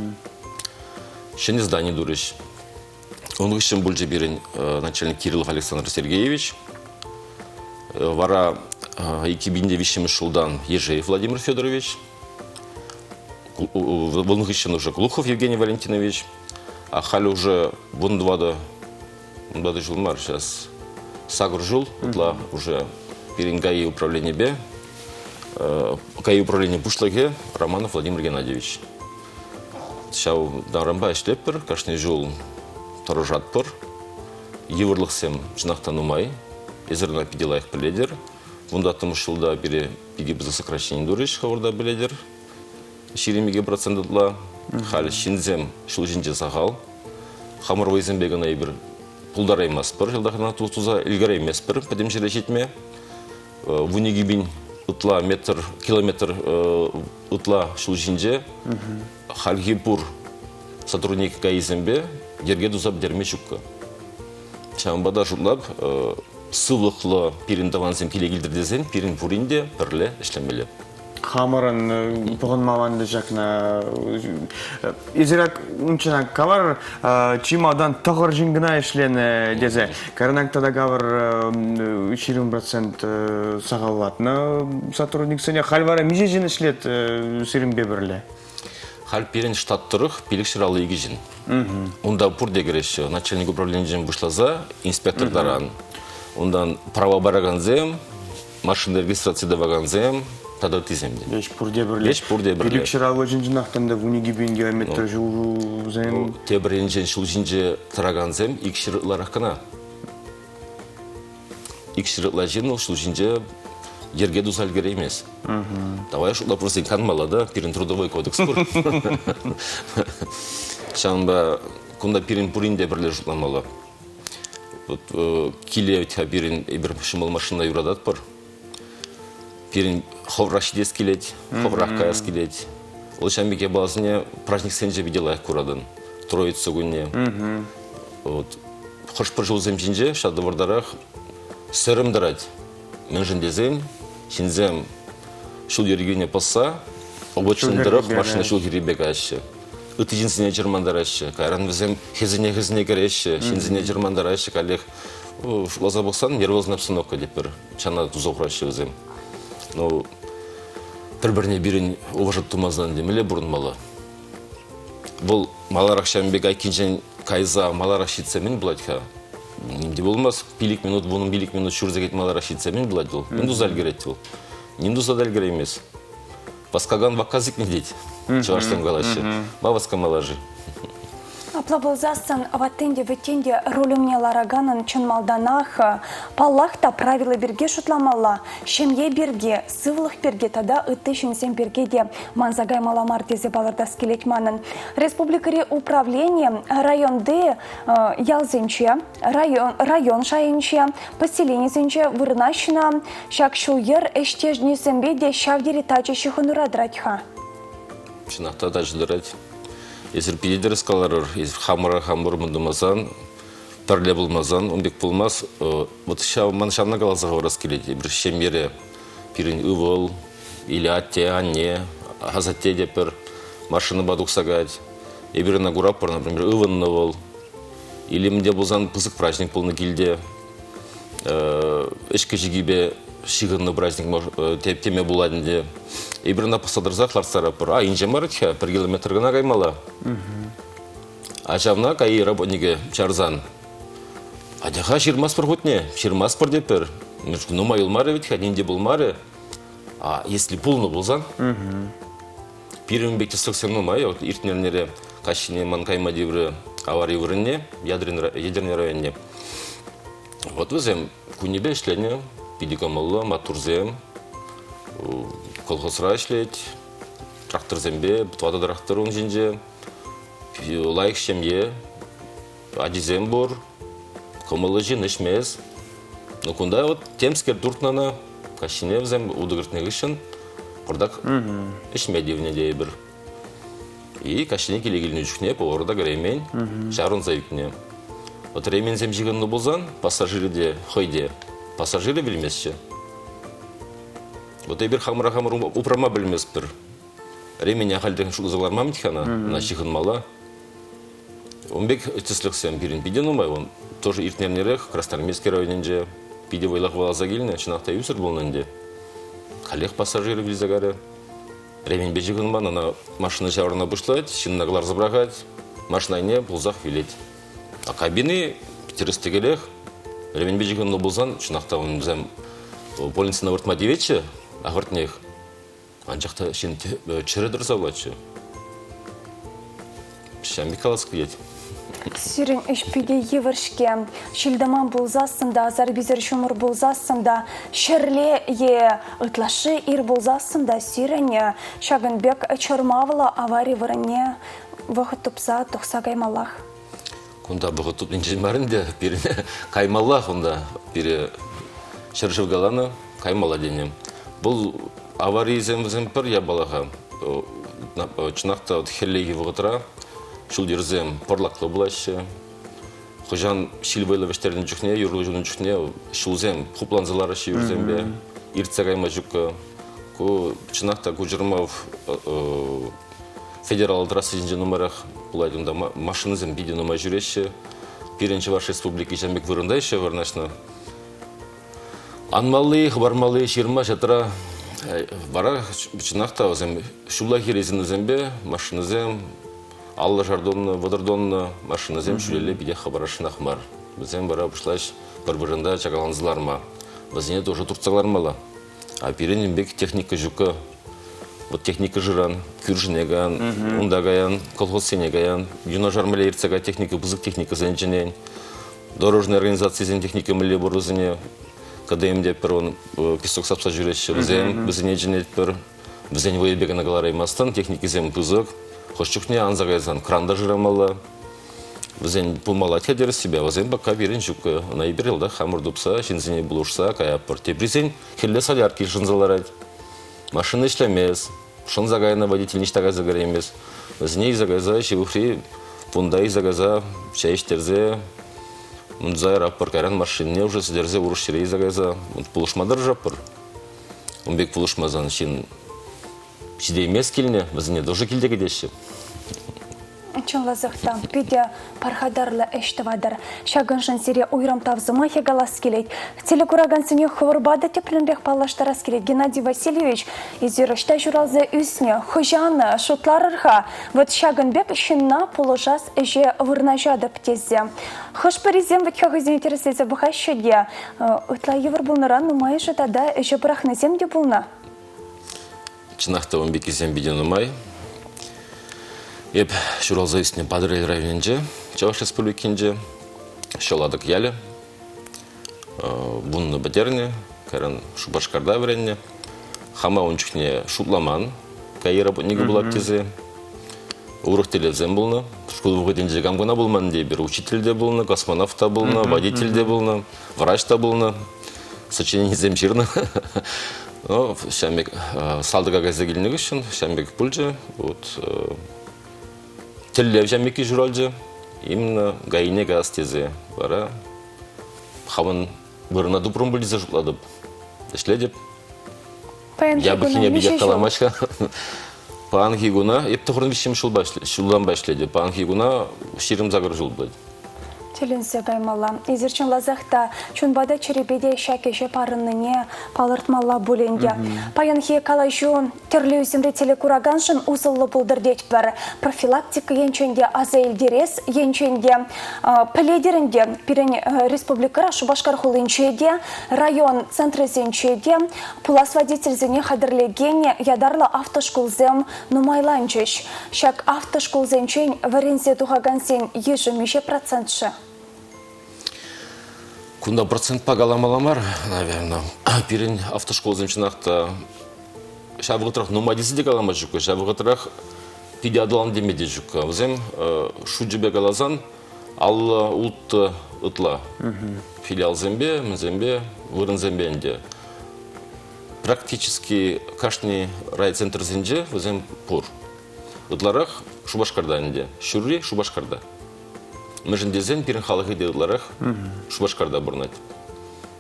Ҫӗнӗ здани турӗҫ. Ун хыҫҫӑн пулчӗ пирӗн начальник Кириллов Александр Сергеевич. Вара 2003 ҫултан Ежеев Владимир Федорович. Ун хыҫҫӑн уже Глухов Евгений Валентинович. А халӗ уже вун тӑватӑ ҫул мар сейчас, сакӑр ҫул ытла уже пирӗн ГАИ управленипе ГАИ управлени пуҫлӑхӗ Романов Владимир Геннадьевич. ҫав таранпа ӗҫлетпӗр, кашни ҫул тӑрӑшатпӑр. Йывӑрлӑхсем чӑнах та нумай. Эсир ӑна питӗ лайӑх пӗлетӗр. Вунтӑваттӑмӗш ҫулта пире питӗ пысӑк сокращени турӗҫ, хӑвӑр та пӗлетӗр. 22% ытла. Халь ҫынсем ҫул ҫинче сахал. Хамӑр вӑйсемпе кӑна эпир пултараймастпӑр, йӑлтах туса ӗлкӗрейместпӗр пӗтӗм ҫӗре ҫитме. 12 ытла метр, километр ытла ҫул ҫинче хальхи пур сотрудник ГАИсемпе йӗрке туса пӗтерме ҫуккӑ. Ҫавӑнпа та шутлап, сывлӑхлӑ пирӗн тӑвансем киле килтӗр тесен пирӗн пурин те пӗрле ӗҫлемелле. Хамӑрӑн пӑхӑнмалла ӗнтӗ ҫакна. Эсир унччен калар, чи малтан тӑхӑр ҫын кӑна ӗҫленӗ тесе. Кайранах тата кавӑр 20% сахаллатнӑ сотрудниксене. Халь вара миҫе ҫын ӗҫлет сирӗнпе пӗрле? Халь пирӗн штат тӑрӑх 552 ҫын. Унта пурте кӗреҫҫӗ. Начальник управленийӗнчен пуҫласа инспектор таран. Унтан права паракансем, машина регистраци тӑвакансем тата ыттисем те. Веҫ пурте пӗрле. Веҫ пурте пӗрле. Пилӗк ҫыраллӑ ҫынчӑнах та ӗнтӗ 12 000 километр ҫулсем. Ну, тепӗр енчен ҫул ҫинче тӑракансем 200 ытларах кӑна. 200 ытла ҫын вӑл ҫул ҫинче йӗрке туса ӗлкӗреймест. Давай шутлап вӗсен канмалла та, пирӗн трудовой кодекс пур. Ҫавӑнпа кунта пирӗн пурин те пӗрле шутламалла. Вот киле вӗт-ха пирӗн эпир ҫӑмӑл машина юрататпӑр. Пирӗн хӑвӑрах ҫитес килет, хӑвӑрах каяс килет. Вӑл ҫавӑн пек япаласене праздниксенче питӗ лайӑх куратӑн. Троица кунне. Вот. Хӑш-пӗр ҫулсем ҫинче ҫав тӑвӑртарах сӗрӗм тӑрать. Мӗншӗн тесен ҫынсем ҫул йӗркине пӑсса обочина тӑрӑх машина ҫул хӗррипе каяҫҫӗ. Ытти ҫынсене чӑрмантараҫҫӗ. Кайран вӗсем хӗсӗне-хӗсӗне кӗреҫҫӗ, ҫынсене чӑрмантараҫҫӗ. Каллех шутласа пӑхсан нервозная обстановка тетпӗр. Чана туса хураҫҫӗ вӗсем. Ну, пӗр-пӗрне пирӗн уважать тумасан темелле пурӑнмалла. Вӑл маларах ҫавӑн пек айккинчен кайса маларах ҫитсе мӗн пулать-ха? Ним те пулмасть. Пилӗк минут, 15 минут ҫур сехет маларах ҫитсе мӗн пулать вӑл? Мӗн туса ӗлкӗрет вӑл? Ним туса та ӗлкӗреймест. Васкакан вакка сикнӗ тет. Чӑвашсем калаҫҫӗ. Ма васкамалла-ши? Апла пулсассӑн ваттин те вӗттин те руль умне лараканӑн чӑн малтанах, паллах та, правила пирки шутламалла, ҫемье пирки, сывлӑх пирки тата ытти ҫынсем пирки те манса каймалла мар тесе палӑртас килет манӑн. Республикӑри управлени районти ялсенче, район, район шайӗнче, поселенисенче вырнаҫнӑ ҫак ҫул-йӗр ӗҫтешӗсемпе те ҫав тери тачӑ ҫыхӑнура тӑрать-ха. Чӑнах та тачӑ тӑрать. Эсир питӗ тӗрӗс каларӑр. Эсир хамӑра хамӑр мӑн тумасан, пӗрле пулмасан ун пек пулмас. Вот ҫав ман ҫавна каласа хӑварас килет. Эпир ҫемьере пирӗн ывӑл или атте, анне, асатте те пӗр машинӑпа тухса каять. Эпир ӑна куратпӑр, например, ывӑннӑ вӑл. Или мӗнте пулсан пысӑк праздник пулнӑ килте. Ӗҫкӗ-ҫикипе ҫыхӑннӑ праздник теме пулать ӗнтӗ. Эпир ӑна пӑхса тӑрсах лартса тӑратпӑр. А, инҫе мар-ха, пӗр километр кӑна каймалла. А ҫавна КАИ работникӗ чарсан, атя-ха ҫырмастпӑр хутне, ҫырмастпӑр тетпӗр. Нумай юлмарӗ вӗт-ха, ним те пулмарӗ. А если пулнӑ пулсан, пирӗн пек тӗслӗхсем нумай. Вот иртнӗ эрнере каҫхине ман кайма тиврӗ авари вырӑнне, Етӗрне районне. Вот вӗсем кунӗпе ӗҫленӗ, питӗ кӑмӑллӑ, маттурсем. Колхозра ӗҫлет, тракторсемпе, тӑватӑ трактор ун ҫинче. Лайӑх ҫемье, ачисем пур, кӑмӑллӑ ҫын ӗҫмест. Ну, кунта вот темскер туртнӑ ӑна. Каҫхине вӗсем утӑ кӗртнӗ хыҫҫӑн пӑртак ӗҫме тивнӗ тейӗпӗр. И каҫхине киле килнӗ чухне повар та кӗреймен, чарӑнса ӳкнӗ. Вот ременсем ҫыхӑннӑ пулсан пассажирӗ те хӑй те пассажирӗ вилместчӗ. Вот эпир хамӑра хамӑр упрама пӗлместпӗр. Ремень ахальтен шутласа кӑларман-ха ӑна, ӑна ҫыхӑнмалла. Ун пек тӗслӗхсем пирӗн питӗ нумай. Он тоже иртнӗ эрнерех Красноармейски районӗнче питӗ вӑйлах вӑласа килнӗ. Чӑнах та ӳсӗр пулнӑ ӗнтӗ. Халех пассажир вилсе кайрӗ. Ременьпе ҫыхӑнман, ӑна машина ҫаврӑна пуҫлать, ҫынна кӑларса пӑрахать, машина айне пулсах вилет. А кабини тӗрӗс-тӗкелех ременьпе ҫыхӑннӑ пулсан, чӑнах та вӗсем больницӑна выртма тиветчӗ, ахӑртнех. Анчах та ҫын чӗрӗ тӑрса пулатчӗ. Ҫавӑн пек калас килет. Сирӗн ӗҫ питӗ йывӑр-ҫке. Ҫил-тӑман пулсассӑн та, асар-писер ҫумӑр пулсассӑн та, ҫӗрле е ытлашши ир пулсассӑн та сирӗн ҫакӑн пек чӑрмавлӑ авари вырӑнне вӑхӑт тупса тухса каймаллах. Кунта вӑхӑт тупнинчен мар ӗнтӗ, пирӗн каймаллах унта. Пире ҫӗршыв каланӑ, каймалла тенӗ. Вӑл аварисем вӗсем пӗр япала-ха. Чӑнах та хӗллехи вӑхӑтра ҫул-йӗрсем пӑрлаклӑ пулаҫҫӗ. Хӑҫан ҫил вӑйлӑ вӗҫтернӗ чухне, юрлӑ ҫунӑ чухне ҫулсем хупланса лараҫҫӗ юрсемпе, иртсе кайма ҫуккӑ. Ку чӑнах та ку чӑрмав федераллӑ трасса ҫинче нумайрах пулать. Унта машинӑсем питӗ нумай ҫӳреҫҫӗ. Пирӗн Чӑваш Республики ҫавӑн пек вырӑнта ӗҫе вырнаҫнӑ. Анмалли, хӑпармалли ҫырма-ҫатра вара чӑнах та вӗсем ҫуллахи резинӑсемпе машинӑсем 50 тонна, 30 тонна машинӑсем ҫӳлелле питех хӑпарасшӑнах мар. Вӗсем вара пуҫлаҫ пӗр вырӑнта чакаланса ларма. Вӗсене тоже туртса кӑлармалла. А пирӗн пек техника ҫуккӑ. Вот техника жыран, кӳршӗне каян, унта каян, колхозсене каян, юнашар мӗнле иртсе кай техника, пысӑк техникӑсен чӗнен. Дорожный организацисен техника мӗнле пур вӗсене КДМ тетпӗр, он песок сапса ҫӳреҫҫӗ вӗсем, вӗсене чӗнетпӗр. Вӗсен вӑйӗпе кӑна кӑлараймастӑн, техникисем пысӑк. Хӑш чухне анса кайсан кран та шырамалла. Вӗсен пулмалла тӗрӗссипе, вӗсем пока пирӗн ҫук. Ӑна эпир йӑлтах хамӑр тупса, ҫынсене пулӑшса каятпӑр. Теприсен хӗлле солярки шӑнса ларать. Машина ӗҫлемест, шӑнса кайнӑ водитель ниҫта кайса кӗреймест. Вӗсене илсе кайса ҫывӑхри пункта илсе кайса чей ӗҫтерсе унта яратпӑр. Кайран машинине уже сӗтӗрсе урӑх ҫӗре илсе кайса пулӑшма тӑрӑшатпӑр. Ун пек пулӑшмасан ҫын ҫитеймест килне, вӗсене тоже килте кӗтеҫҫӗ. Чӑнласах та, питӗ пархатарлӑ ӗҫ тӑватӑр. Ҫакӑншӑн сире уйрӑм тав сӑмахӗ калас килет. Телекуракансене хӑвӑрпа та тӗплӗнрех паллаштарас килет. Геннадий Васильевич, эсир ӑҫта ҫуралса ӳснӗ, хӑҫан шутларӑр-ха? Вӑт ҫакӑн пек ҫынна пулӑшас ӗҫе вырнаҫатӑп тесе. Хӑш-пӗрисем вӗт-ха хӑйсене тӗрӗслесе пӑхаҫҫӗ те, ытла йывӑр пулнӑран нумайӑшӗ тата ӗҫе пӑрахнисем те пулнӑ. Чӑнах та ун пеккисем питӗ нумай. Эп ҫуралса ӳснӗ Патӑрьел районӗнче, Чӑваш Республикинче, Ҫӑлатӑк ялӗ. Вуннӑ пӗтернӗ, кайран Шупашкарта вӗреннӗ. Хама ун чухне шутламан, КАИ работникӗ пулать тесе. Урӑх тӗллевсем пулнӑ. Шкул вӑхӑтӗнче кам кӑна пулман ӗнтӗ эпир. Учитель те пулнӑ, космонавт та пулнӑ, водитель те пулнӑ, врач та пулнӑ. Сочиненисем ҫырнӑ. Ну, ҫавӑн пек салтака кайса килнӗ хыҫҫӑн ҫавӑн пек пулчӗ. Вот тӗллев ҫавӑн пекки ҫуралчӗ. Именно ГАИне каяс тесе. Вара хамӑн вырӑна тупрӑм пуль тесе шутлатӑп. Ӗҫлетӗп. Паянхи Япӑххине куна питех миҫе ҫул? каламасть-ха. Паянхи куна эп 93 ҫулпа ҫултанпа ӗҫлетӗп. Паянхи куна 28 ҫул пулать. Тӗлӗнсе каймалла. Эсир чӑнласах та чунпа та чӗрепе те ҫак ӗҫе парӑннине палӑртмалла пуль ӗнтӗ. Паянхи калаҫу тӗрлӗ ӳсӗмри телекураканшӑн усӑллӑ пултӑр тетпӗр. Профилактика енчен те аса илтерес енчен те пӗлетӗр ӗнтӗ, пирӗн республикӑра Шупашкар хулинче те, район центрӗсенче те пулас водительсене хатӗрлекен ятарлӑ автошкулсем нумайланчӗҫ. Ҫак автошкулсенчен вӗренсе тухакансен йышӗ миҫе процент-ши? Кунта процентпа каламалла мар, наверное. Пирӗн автошколсем чӑнах та ҫав вӑхӑтрах нумай тесе те калама ҫук. Ҫав вӑхӑтрах питӗ аталан теме те ҫук. Вӗсем шучӗпе каласан 56 ытла филиалсемпе, мӗнсемпе, вырӑнсемпе ӗнтӗ. Практически кашни райцентрсенче вӗсем пур. Ытларах Шупашкарта ӗнтӗ. Ҫурри Шупашкарта. Мӗншӗн тесен пирӗн халӑхӗ те ытларах Шупашкарта пурӑнать.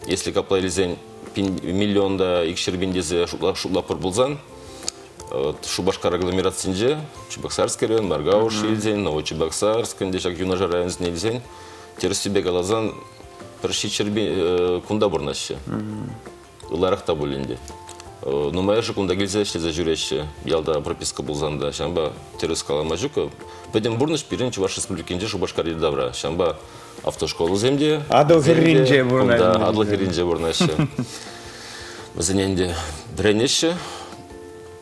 Если капла илсен миллион та 200 пин тесе шутлатпӑр пулсан, Шупашкар агломерацинче Чебоксарский район, Моргауш илсен, Новочебоксарск ӗнтӗ ҫак юнашар районсене илсен, тӗрӗссипе каласан, пӗр ҫичҫӗр кунта пурӑнаҫҫӗ. Ытларах та пуль ӗнтӗ. Нумайӑшӗ кунта килсе ӗҫлесе ҫӳреҫҫӗ, ялта прописка пулсан та. Ҫавӑнпа тӗрӗс калама ҫук. Пӗтӗм пурнӑҫ пирӗн Чӑваш Республикинче Шупашкар тавра. Ҫавӑнпа автошколӑсем те Атӑл хӗрринче пурӑнаҫҫӗ. Кунта Атӑл хӗрринче пурӑнаҫҫӗ. Вӗсене ӗнтӗ вӗренеҫҫӗ.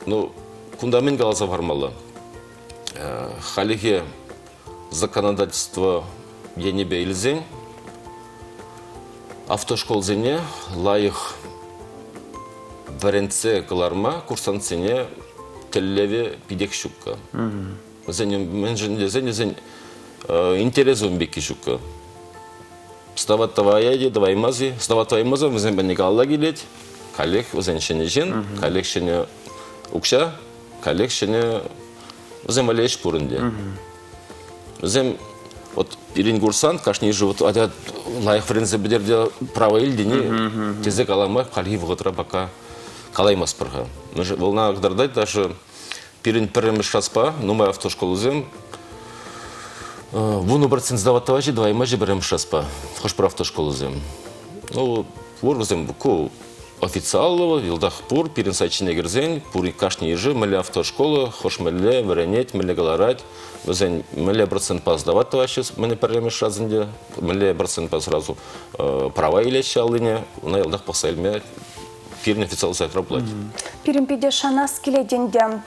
Ну, кунта мӗн каласа хӑвармалла? Хальлӗхе. Законодательство енӗпе илсен автошколсене лайӑх вӗрентсе кӑларма курсантсене тӗллевӗ питех ҫуккӑ. Вӗсен мӗншӗн тесен вӗсен интересӗ ун пекки ҫуккӑ. Сдавать тӑвая те тӑваймас-и? Сдавать тӑваймасан вӗсем патне калла килет. Каллех вӗсен ҫӗнӗ ҫын, каллех ҫӗнӗ укҫа, каллех ҫӗнӗ вӗсем валли ӗҫ пур ӗнтӗ. Вӗсем вот пирӗн курсант кашни вот атя лайӑх вӗренсе пӗтерте право илтӗн-и тесе калама хальхи вӑхӑтра пока калаймастпӑр-ха. Вӑл кӑтартать даже пирӗн пӗрремӗш шаспа нумай автошколӑсем 10% сдавать тӑваҫҫӗ, тӑваймаҫҫӗ пӗрремӗш шаспа хӑш-пӗр автошколӑсем. Ну, пур вӗсем ку официаллӑ, йӑлтах пур. Пирӗн сайт ҫине кӗрсен пур кашни йышӗ мӗнле автошкола, хӑш мӗнле вӗренет, мӗнле кӑларать. Вӗсен мӗнле процентпа сдавать тӑваҫҫӗ, мӗнле пӗрремӗш раз ӗнтӗ, мӗнле процентпа сразу права илеҫҫӗ аллине, ӑна йӑлтах пӑхса илме пирӗн официаллӑ сайтра пулать. Пирӗн питӗ шанас килет ӗнтӗ.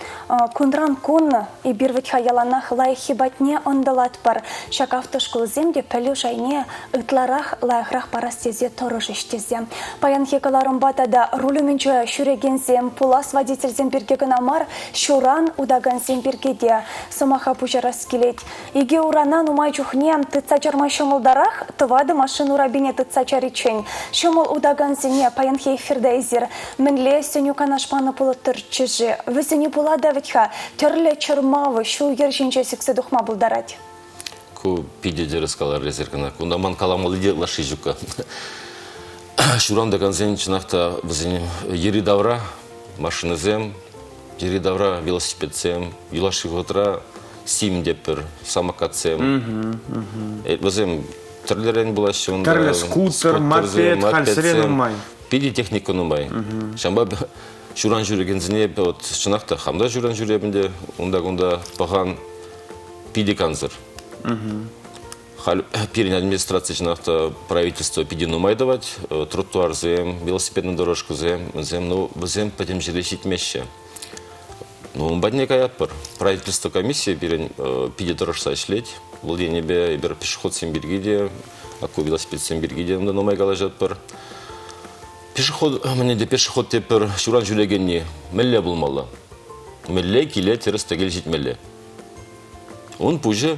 Кунран кун эпир вӗт-ха яланах лайӑххи патне ӑнтӑлатпӑр. Ҫак автошкулсем те пӗлӳ шайне ытларах лайӑхрах парас тесе тӑрӑшӗҫ тесе. Паянхи кӑларӑмпа тата руль умӗнче ҫӳрекенсем пулас водительсем пирки кӑна мар, ҫуран утакансем пирки те сӑмаха пуҫарас килет. Икӗ урана нумай чухне тытса чарма ҫӑмӑлтарах, тӑватӑ машина урапине тытса чариччен. Ҫӑмӑл утакансене паянхи эфирта эсир мӗнле сӗнӳ-канаш панӑ пулӑттӑрччӗ-ши? Вӗсене пула та вӗт-ха тӗрлӗ чӑрмав ҫул-йӗр ҫинче сиксе тухма пултарать. Ку питӗ тӗрӗс каларӗ эсир кӑна. Кунта ман каламалли те ытлашши ҫукка. Ҫуран тӑкансен чӑнах та вӗсен йӗри-тавра машинӑсем, йӗри-тавра велосипедсем, юлашки вӑхӑтра сим теппӗр, самокатсем. Вӗсем тӗрлӗрен пулаҫҫӗ унта. Тӗрлӗ скутер, мопед, хальсерен нумай. Питӗ техника нумай. Ҫавӑнпа ҫуран ҫӳрекенсене вот чӑнах та хам та ҫуран ҫӳрепӗн те унта-кунта пӑхан питӗ кансӗр. Халь пирӗн администраци чӑнах та правительство питӗ нумай тӑвать. Тротуарсем, велосипедный дорожкӑсем, вӗсем, ну, вӗсем пӗтӗм ҫӗре ҫитмеҫҫӗ. Ну, ун патне каятпӑр. Правительство комиссийӗ пирӗн питӗ тӑрӑшса ӗҫлет. Вӑл енӗпе эпир пешеходсем пирки те, ку велосипедсем пирки те унта нумай калаҫатпӑр. Пешеход, мӗне те пешеход тепӗр ҫуран ҫӳрекенни мӗнле пулмалла? Мӗнле киле тӗрӗс-тӗкел ҫитмелле? Ун пуҫӗ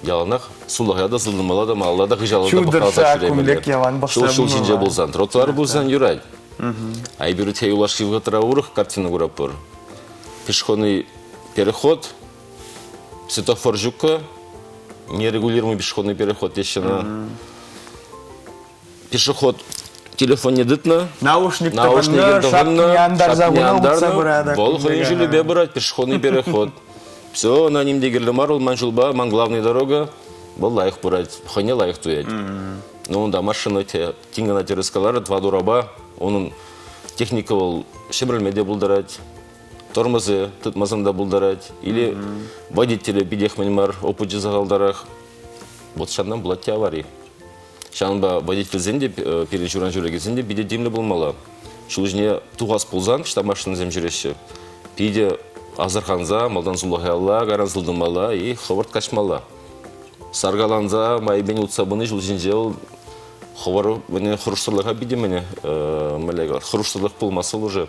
яланах сулахая та сылтӑмалла та малалла та хыҫалла та пӑхкаласа ҫӳремелле. Ҫул ҫул ҫинче пулсан, тротуар пулсан юрать. А эпир те юлашки вӑхӑтра урӑх картина куратпӑр. Пешеходный переход, светофор ҫуккӑ, нерегулируемый пешеходный переход теҫҫӗ ӑна. Пешеход телефонне тытнӑ. Наушник тӑхӑннӑ, шапкине антарса хунӑ, утса пырать. Вӑл хӑйӗн ҫулӗпе пырать, пешеходный переход. Все, ӑна ним те кирлӗ мар, вӑл ман ҫулпа, ман главный дорога. Вӑл лайӑх пырать, хӑйне лайӑх туять. Ну, унта машина тин кӑна тӗрӗс каларӗ, тӑват урапа. Унӑн техника вӑл ҫӗмӗрӗлме те пултарать, тормозы тытмасан та пултарать. Или водителӗ питех мӗн мар, опычӗ сахалтарах. Вот ҫавна пулать те авари. Ҫавӑнпа водительсен те, пирӗн ҫуран ҫӳрекенсен те питӗ тимлӗ пулмалла. Ҫул ҫине тухас пулсан, ӑҫта машинӑсем ҫӳреҫҫӗ, питӗ асӑрханса малтан сулахаялла, кайран сылтӑмалла и хӑвӑрт каҫмалла. Саркаланса майӗпен утса пыни ҫул ҫинче вӑл хӑвӑр мӗне хӑрушсӑрлӑха питӗ мӗне мӗнле хӑрушсӑрлӑх пулмасть вӑл уже.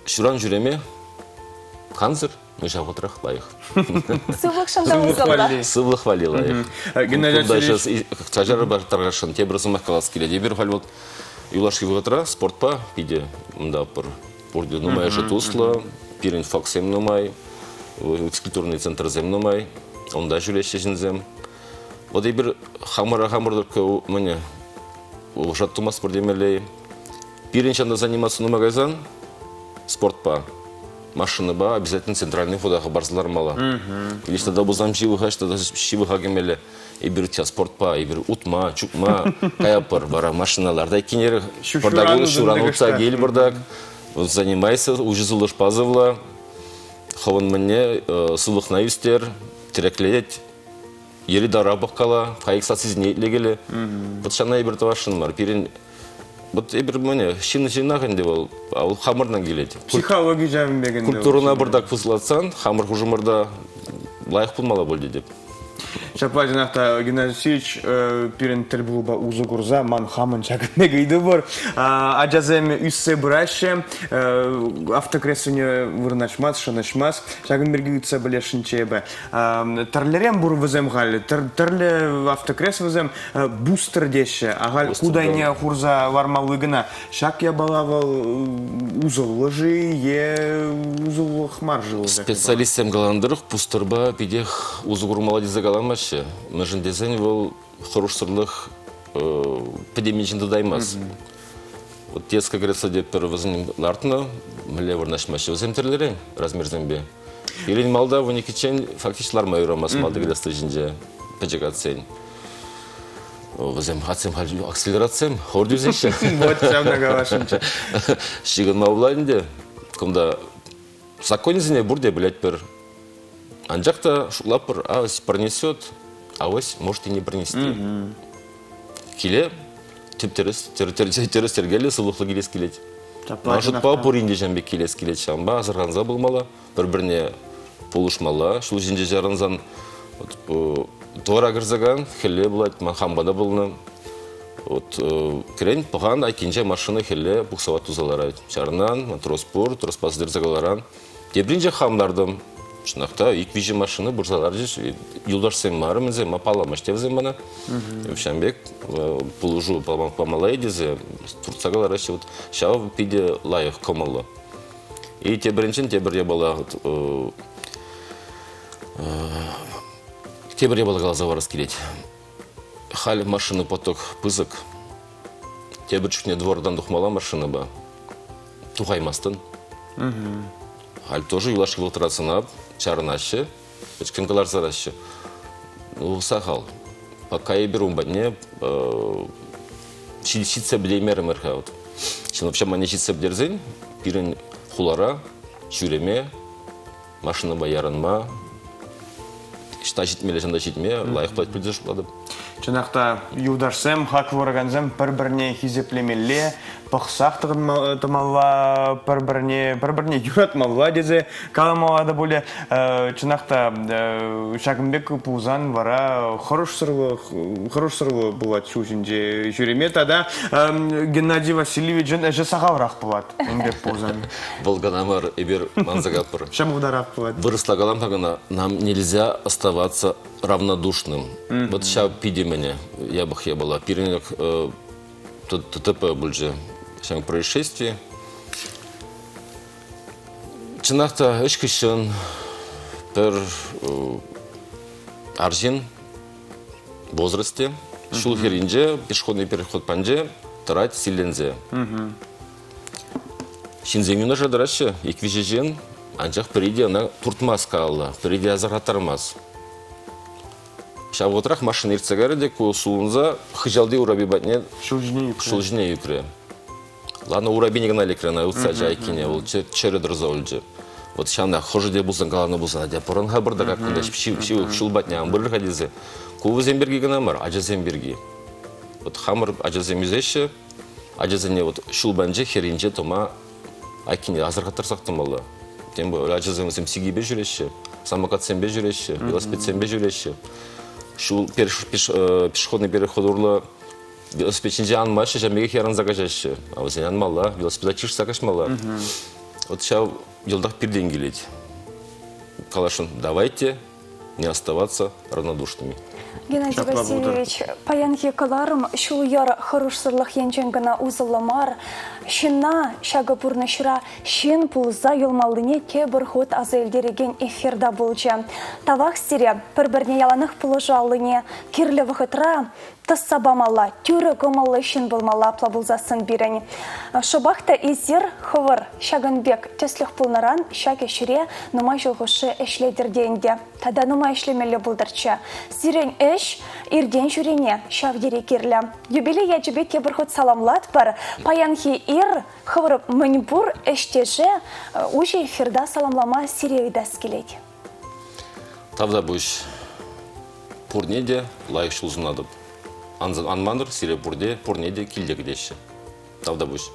Ҫуран ҫӳреме кансӗр, но ҫав вӑхӑтрах лайӑх. Сывлӑхшӑн та усӑллӑ. Сывлӑх валли лайӑх. Геннадий Васильевич. Чачарӑпа тархасшӑн тепӗр сӑмах калас килет. Эпир халь вот юлашки вӑхӑтра спортпа питӗ мында пур. Пурте нумайӑшӗ туслӑ, пирӗн факсем нумай, физкультурный центрсем нумай, унта ҫӳреҫҫӗ ҫынсем. Вот эпир хамӑра хамӑр мӗне улшат тумастпӑр темелле. Пирӗн ҫанта заниматься нумай кайсан спортпа, машинӑпа обязательно центральный хода хӑпарса лармалла. Или что-то пулсан ҫывӑха, что-то ҫывӑха кӗмелле. Эпир сейчас спортпа, эпир утма, чупма каяпӑр. Вара машина ларта кинерех пӑртак ҫуран утса кил пӑртак. Занимайся, уҫӑ сывлӑшпа сывла. Хӑвӑн мӗнне сывлӑхна ӳстер, тӗреклет. Йӗри-тавра пӑхкала, кайӑк сассисене итлекеле. Вот ҫавна эпир тӑвасшӑн мар. Пирӗн Вот эпир мӗне, ҫын ҫыннах ӗнтӗ вӑл, а вӑл хамӑртан килет. Психологи ҫавӑн пек ӗнтӗ. Культурӑна пӑртак пысӑклатсан, хамӑр хушӑмӑрта. Лайӑх пулмалла пуль тетӗп. Ҫапла чӑнах та, Геннадий Алексеевич, пирӗн тӗлпулупа усӑ курса ман хамӑн ҫакӑн пек ыйту пур. Ачасем ӳссе пыраҫҫӗ, автокреслине вырнаҫмасть, шӑнӑҫмасть. Ҫакӑн пирки ыйтса пӗлесшӗнччӗ эпӗ. Тӗрлӗрен пур вӗсем халь, тӗрлӗ автокрес вӗсем бустер теҫҫӗ. Ахаль кутайне хурса лармалли кӑна. Ҫак япала вӑл усӑллӑ-ши е усӑллӑх мар-ши вӑл? Специалистсем каланӑ тӑрӑх, пустӑрпа питех усӑ курмалла тесе каламаҫҫӗ. Мӗншӗн тесен вӑл хӑрушсӑрлӑх пӗтӗмӗнчен тытаймасть. Вот детское кресло тетпӗр, вӗсем лартнӑ, мӗнле вырнаҫмаҫҫӗ вӗсем тӗрлӗрен размерсемпе. Пирӗн малта вуниккиччен фактически ларма юрамасть малти кресло ҫинче пӗчӗк атьсен. Вӗсем атьсем халь акселератсем, хор тӳсеҫҫӗ. Вот ҫавна каласшӑнччӗ. Ҫыхӑнма пулать ӗнтӗ. Кунта саккунӗсене пурте пӗлетпӗр. Анчах та шутлатпӑр, авось пронесет, авось может и не пронести. Киле тӗп-тӗрӗс, тӗрӗс йӗркеллӗ сывлӑхлӑ килес килет. Ман шутпа пурин те ҫавӑн пек килес килет. Ҫавӑнпа асӑрханса пулмалла, пӗр-пӗрне пулӑшмалла. Ҫул ҫинче чарӑнсан двора кӗрсе кан, хӗлле пулать, ман хампа та пулнӑ. Вот кӗрен пӑхан айккинче машина хӗлле буксовать туса ларать. Чарӑнан, трос пур, троспа сӗтӗрсе кӑларан. Тепринче хам лартӑм. Чӑнах та, ик-виҫӗ машина пырса ларчӗҫ. Юлташсем мар, мӗнсем, ма палламасть те вӗсем мана. Ҫавӑн пек пулӑшу памалла тесе туртса кӑлараҫҫӗ. Вот ҫав питӗ лайӑх, кӑмӑллӑ. И тепӗринчен тепӗр япала тепӗр япала каласа парас килет. Халь машина поток пысӑк. Тепӗр чухне двортан тухмалла машинӑпа. Тухаймастӑн. Халь тоже юлашки вӑхӑтра сӑнап, чарӑнаҫҫӗ, пӗчӗккӗн кӑларса яраҫҫӗ. Ну, сахал. Пока эпир ун патне ҫитсе пӗтеймерӗмӗр-ха. Вот. Чӑн вообще мане ҫитсе пӗтерсен пирӗн хулара ҫӳреме, машинӑпа ярӑнма, ӑҫта ҫитмелле, ҫавӑнта ҫитме лайӑх пулать пуль тесе шутлатӑп. Чӑнах та, юлташсем, хаклӑ куракансем пӗр-пӗрне хисеплемелле, пӑхсах тӑмалла, пӗр-пӗрне пӗр-пӗрне юратмалла тесе каламалла та пулӗ. Чӑнах та, ҫакӑн пек пулсан вара хӑрушсӑрлӑх хӑрушсӑрлӑх пулать ҫул ҫинче ҫӳреме тата Геннадий Васильевичӑн ӗҫӗ сахалрах пулать ун пек пулсан. Вӑл кӑна мар, эпир манса катпӑр. Ҫӑмӑлтарах пулать. Вырӑсла калам-ха кӑна, нам нельзя оставаться равнодушным. Вот ҫав питӗ мӗне япӑх япала. Пирӗн ТТП пулчӗ ҫав происшествие. Чӑнах та ӗҫ хыҫҫӑн пӗр арҫын возрасте ҫул хӗрринче пешеходный переход панче тӑрать силленсе. Ҫынсем юнашар тӑраҫҫӗ, ик-виҫӗ ҫын, анчах пӗри те ӑна туртмасть калла, пӗри те асӑрхаттармасть. Ҫав вӑхӑтрах машина иртсе кайрӗ те ку сулӑнса хыҫалти урапи патне ҫул ҫине ӳкрӗ. Ҫул ҫине ӳкрӗ. Ладно, урапине кӑна лекрӗ, ӑна ывтса айккине, вӑл чӗрӗ тӑрса юлчӗ. Вот ҫавна хӑшӗ те пулсан каланӑ пулсан, атя пӑрӑн-ха пӑртак кунта ҫывӑх ҫул патне ан пырӑр-ха тесе. Ку вӗсем пирки кӑна мар, ачасем пирки. Вот хамӑр ачасем ӳсеҫҫӗ, ачасене вот ҫул панче хӗрринче тӑма айккине асӑрхаттарсах тӑмалла. Тем более ачасем вӗсем сикипе ҫӳреҫҫӗ, самокатсемпе ҫӳреҫҫӗ, велосипедсемпе ҫӳреҫҫӗ. Ҫул пешеходный переход урлӑ велосипед ҫинче анмаҫҫӗ, ҫав пекех ярӑнса каҫаҫҫӗ. А вӗсен анмалла, велосипеда чышса каҫмалла. Вот ҫав йӑлтах пиртен килет. Каласшӑн, давайте не оставаться равнодушными. Геннадий Васильевич, паянхи кӑларӑм ҫул-йӗр хӑрушсӑрлӑх енчен кӑна усӑллӑ мар, ҫынна ҫакӑ пурнӑҫра ҫын пулса юлмаллине тепӗр хут аса илтерекен эфирта пулчӗ. Тавах сире, пӗр-пӗрне яланах пулӑшу аллине кирлӗ вӑхӑтра тӑсса памалла, тӳрӗ кӑмӑллӑ ҫын пулмалла апла пулсассӑн пирӗн. Шӑпах та эсир хӑвӑр ҫакӑн пек тӗслӗх пулнӑран ҫак ӗҫре нумай ҫул хушши ӗҫлетӗр те ӗнтӗ. Тата нумай ӗҫлемелле пултӑрччӗ. Сирӗн ӗҫ иртен-ҫӳрене ҫав тери кирлӗ. Юбилей ячӗпе тепӗр хут саламлатпӑр. Паянхи ир хӑвӑр мӗнпур ӗҫтеше уҫӑ эфирта саламлама сире ыйтас килет. Тавтапуҫ. Пурне те лайӑх ҫул сунатӑп. Ан манӑр, сире пурте, пурне те килте кӗтеҫҫӗ. Тавтапуҫ.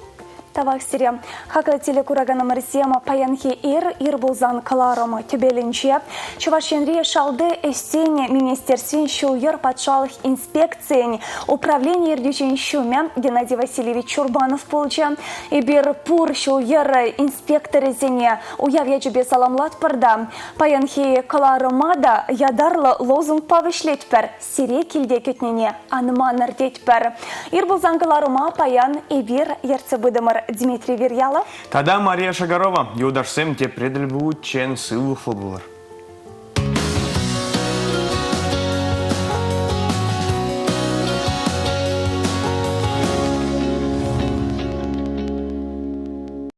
Тавах сире. Хаклӑ телекураканӑмӑрсем, паянхи ир ир пулсан кӑларӑм тӗпелӗнче Чӑваш Енри шалти ӗҫсен министерствин ҫул-йӗр патшалӑх инспекцийӗн управлени ертӳҫин ҫумӗ Геннадий Васильевич Чурбанов пулчӗ. Эпир пур ҫул-йӗр инспекторӗсене уяв ячӗпе саламлатпӑр та паянхи кӑларӑма та ятарлӑ лозунгпа вӗҫлетпӗр. Сире килте кӗтнине ан манӑр тетпӗр. Ир пулсан кӑларӑма паян эпир ертсе пытӑмӑр Дмитрий Верьялов. Тата Мария Шагарова. Юлташсем тепре тӗл пуличчен сывлӑхлӑ пулӑр.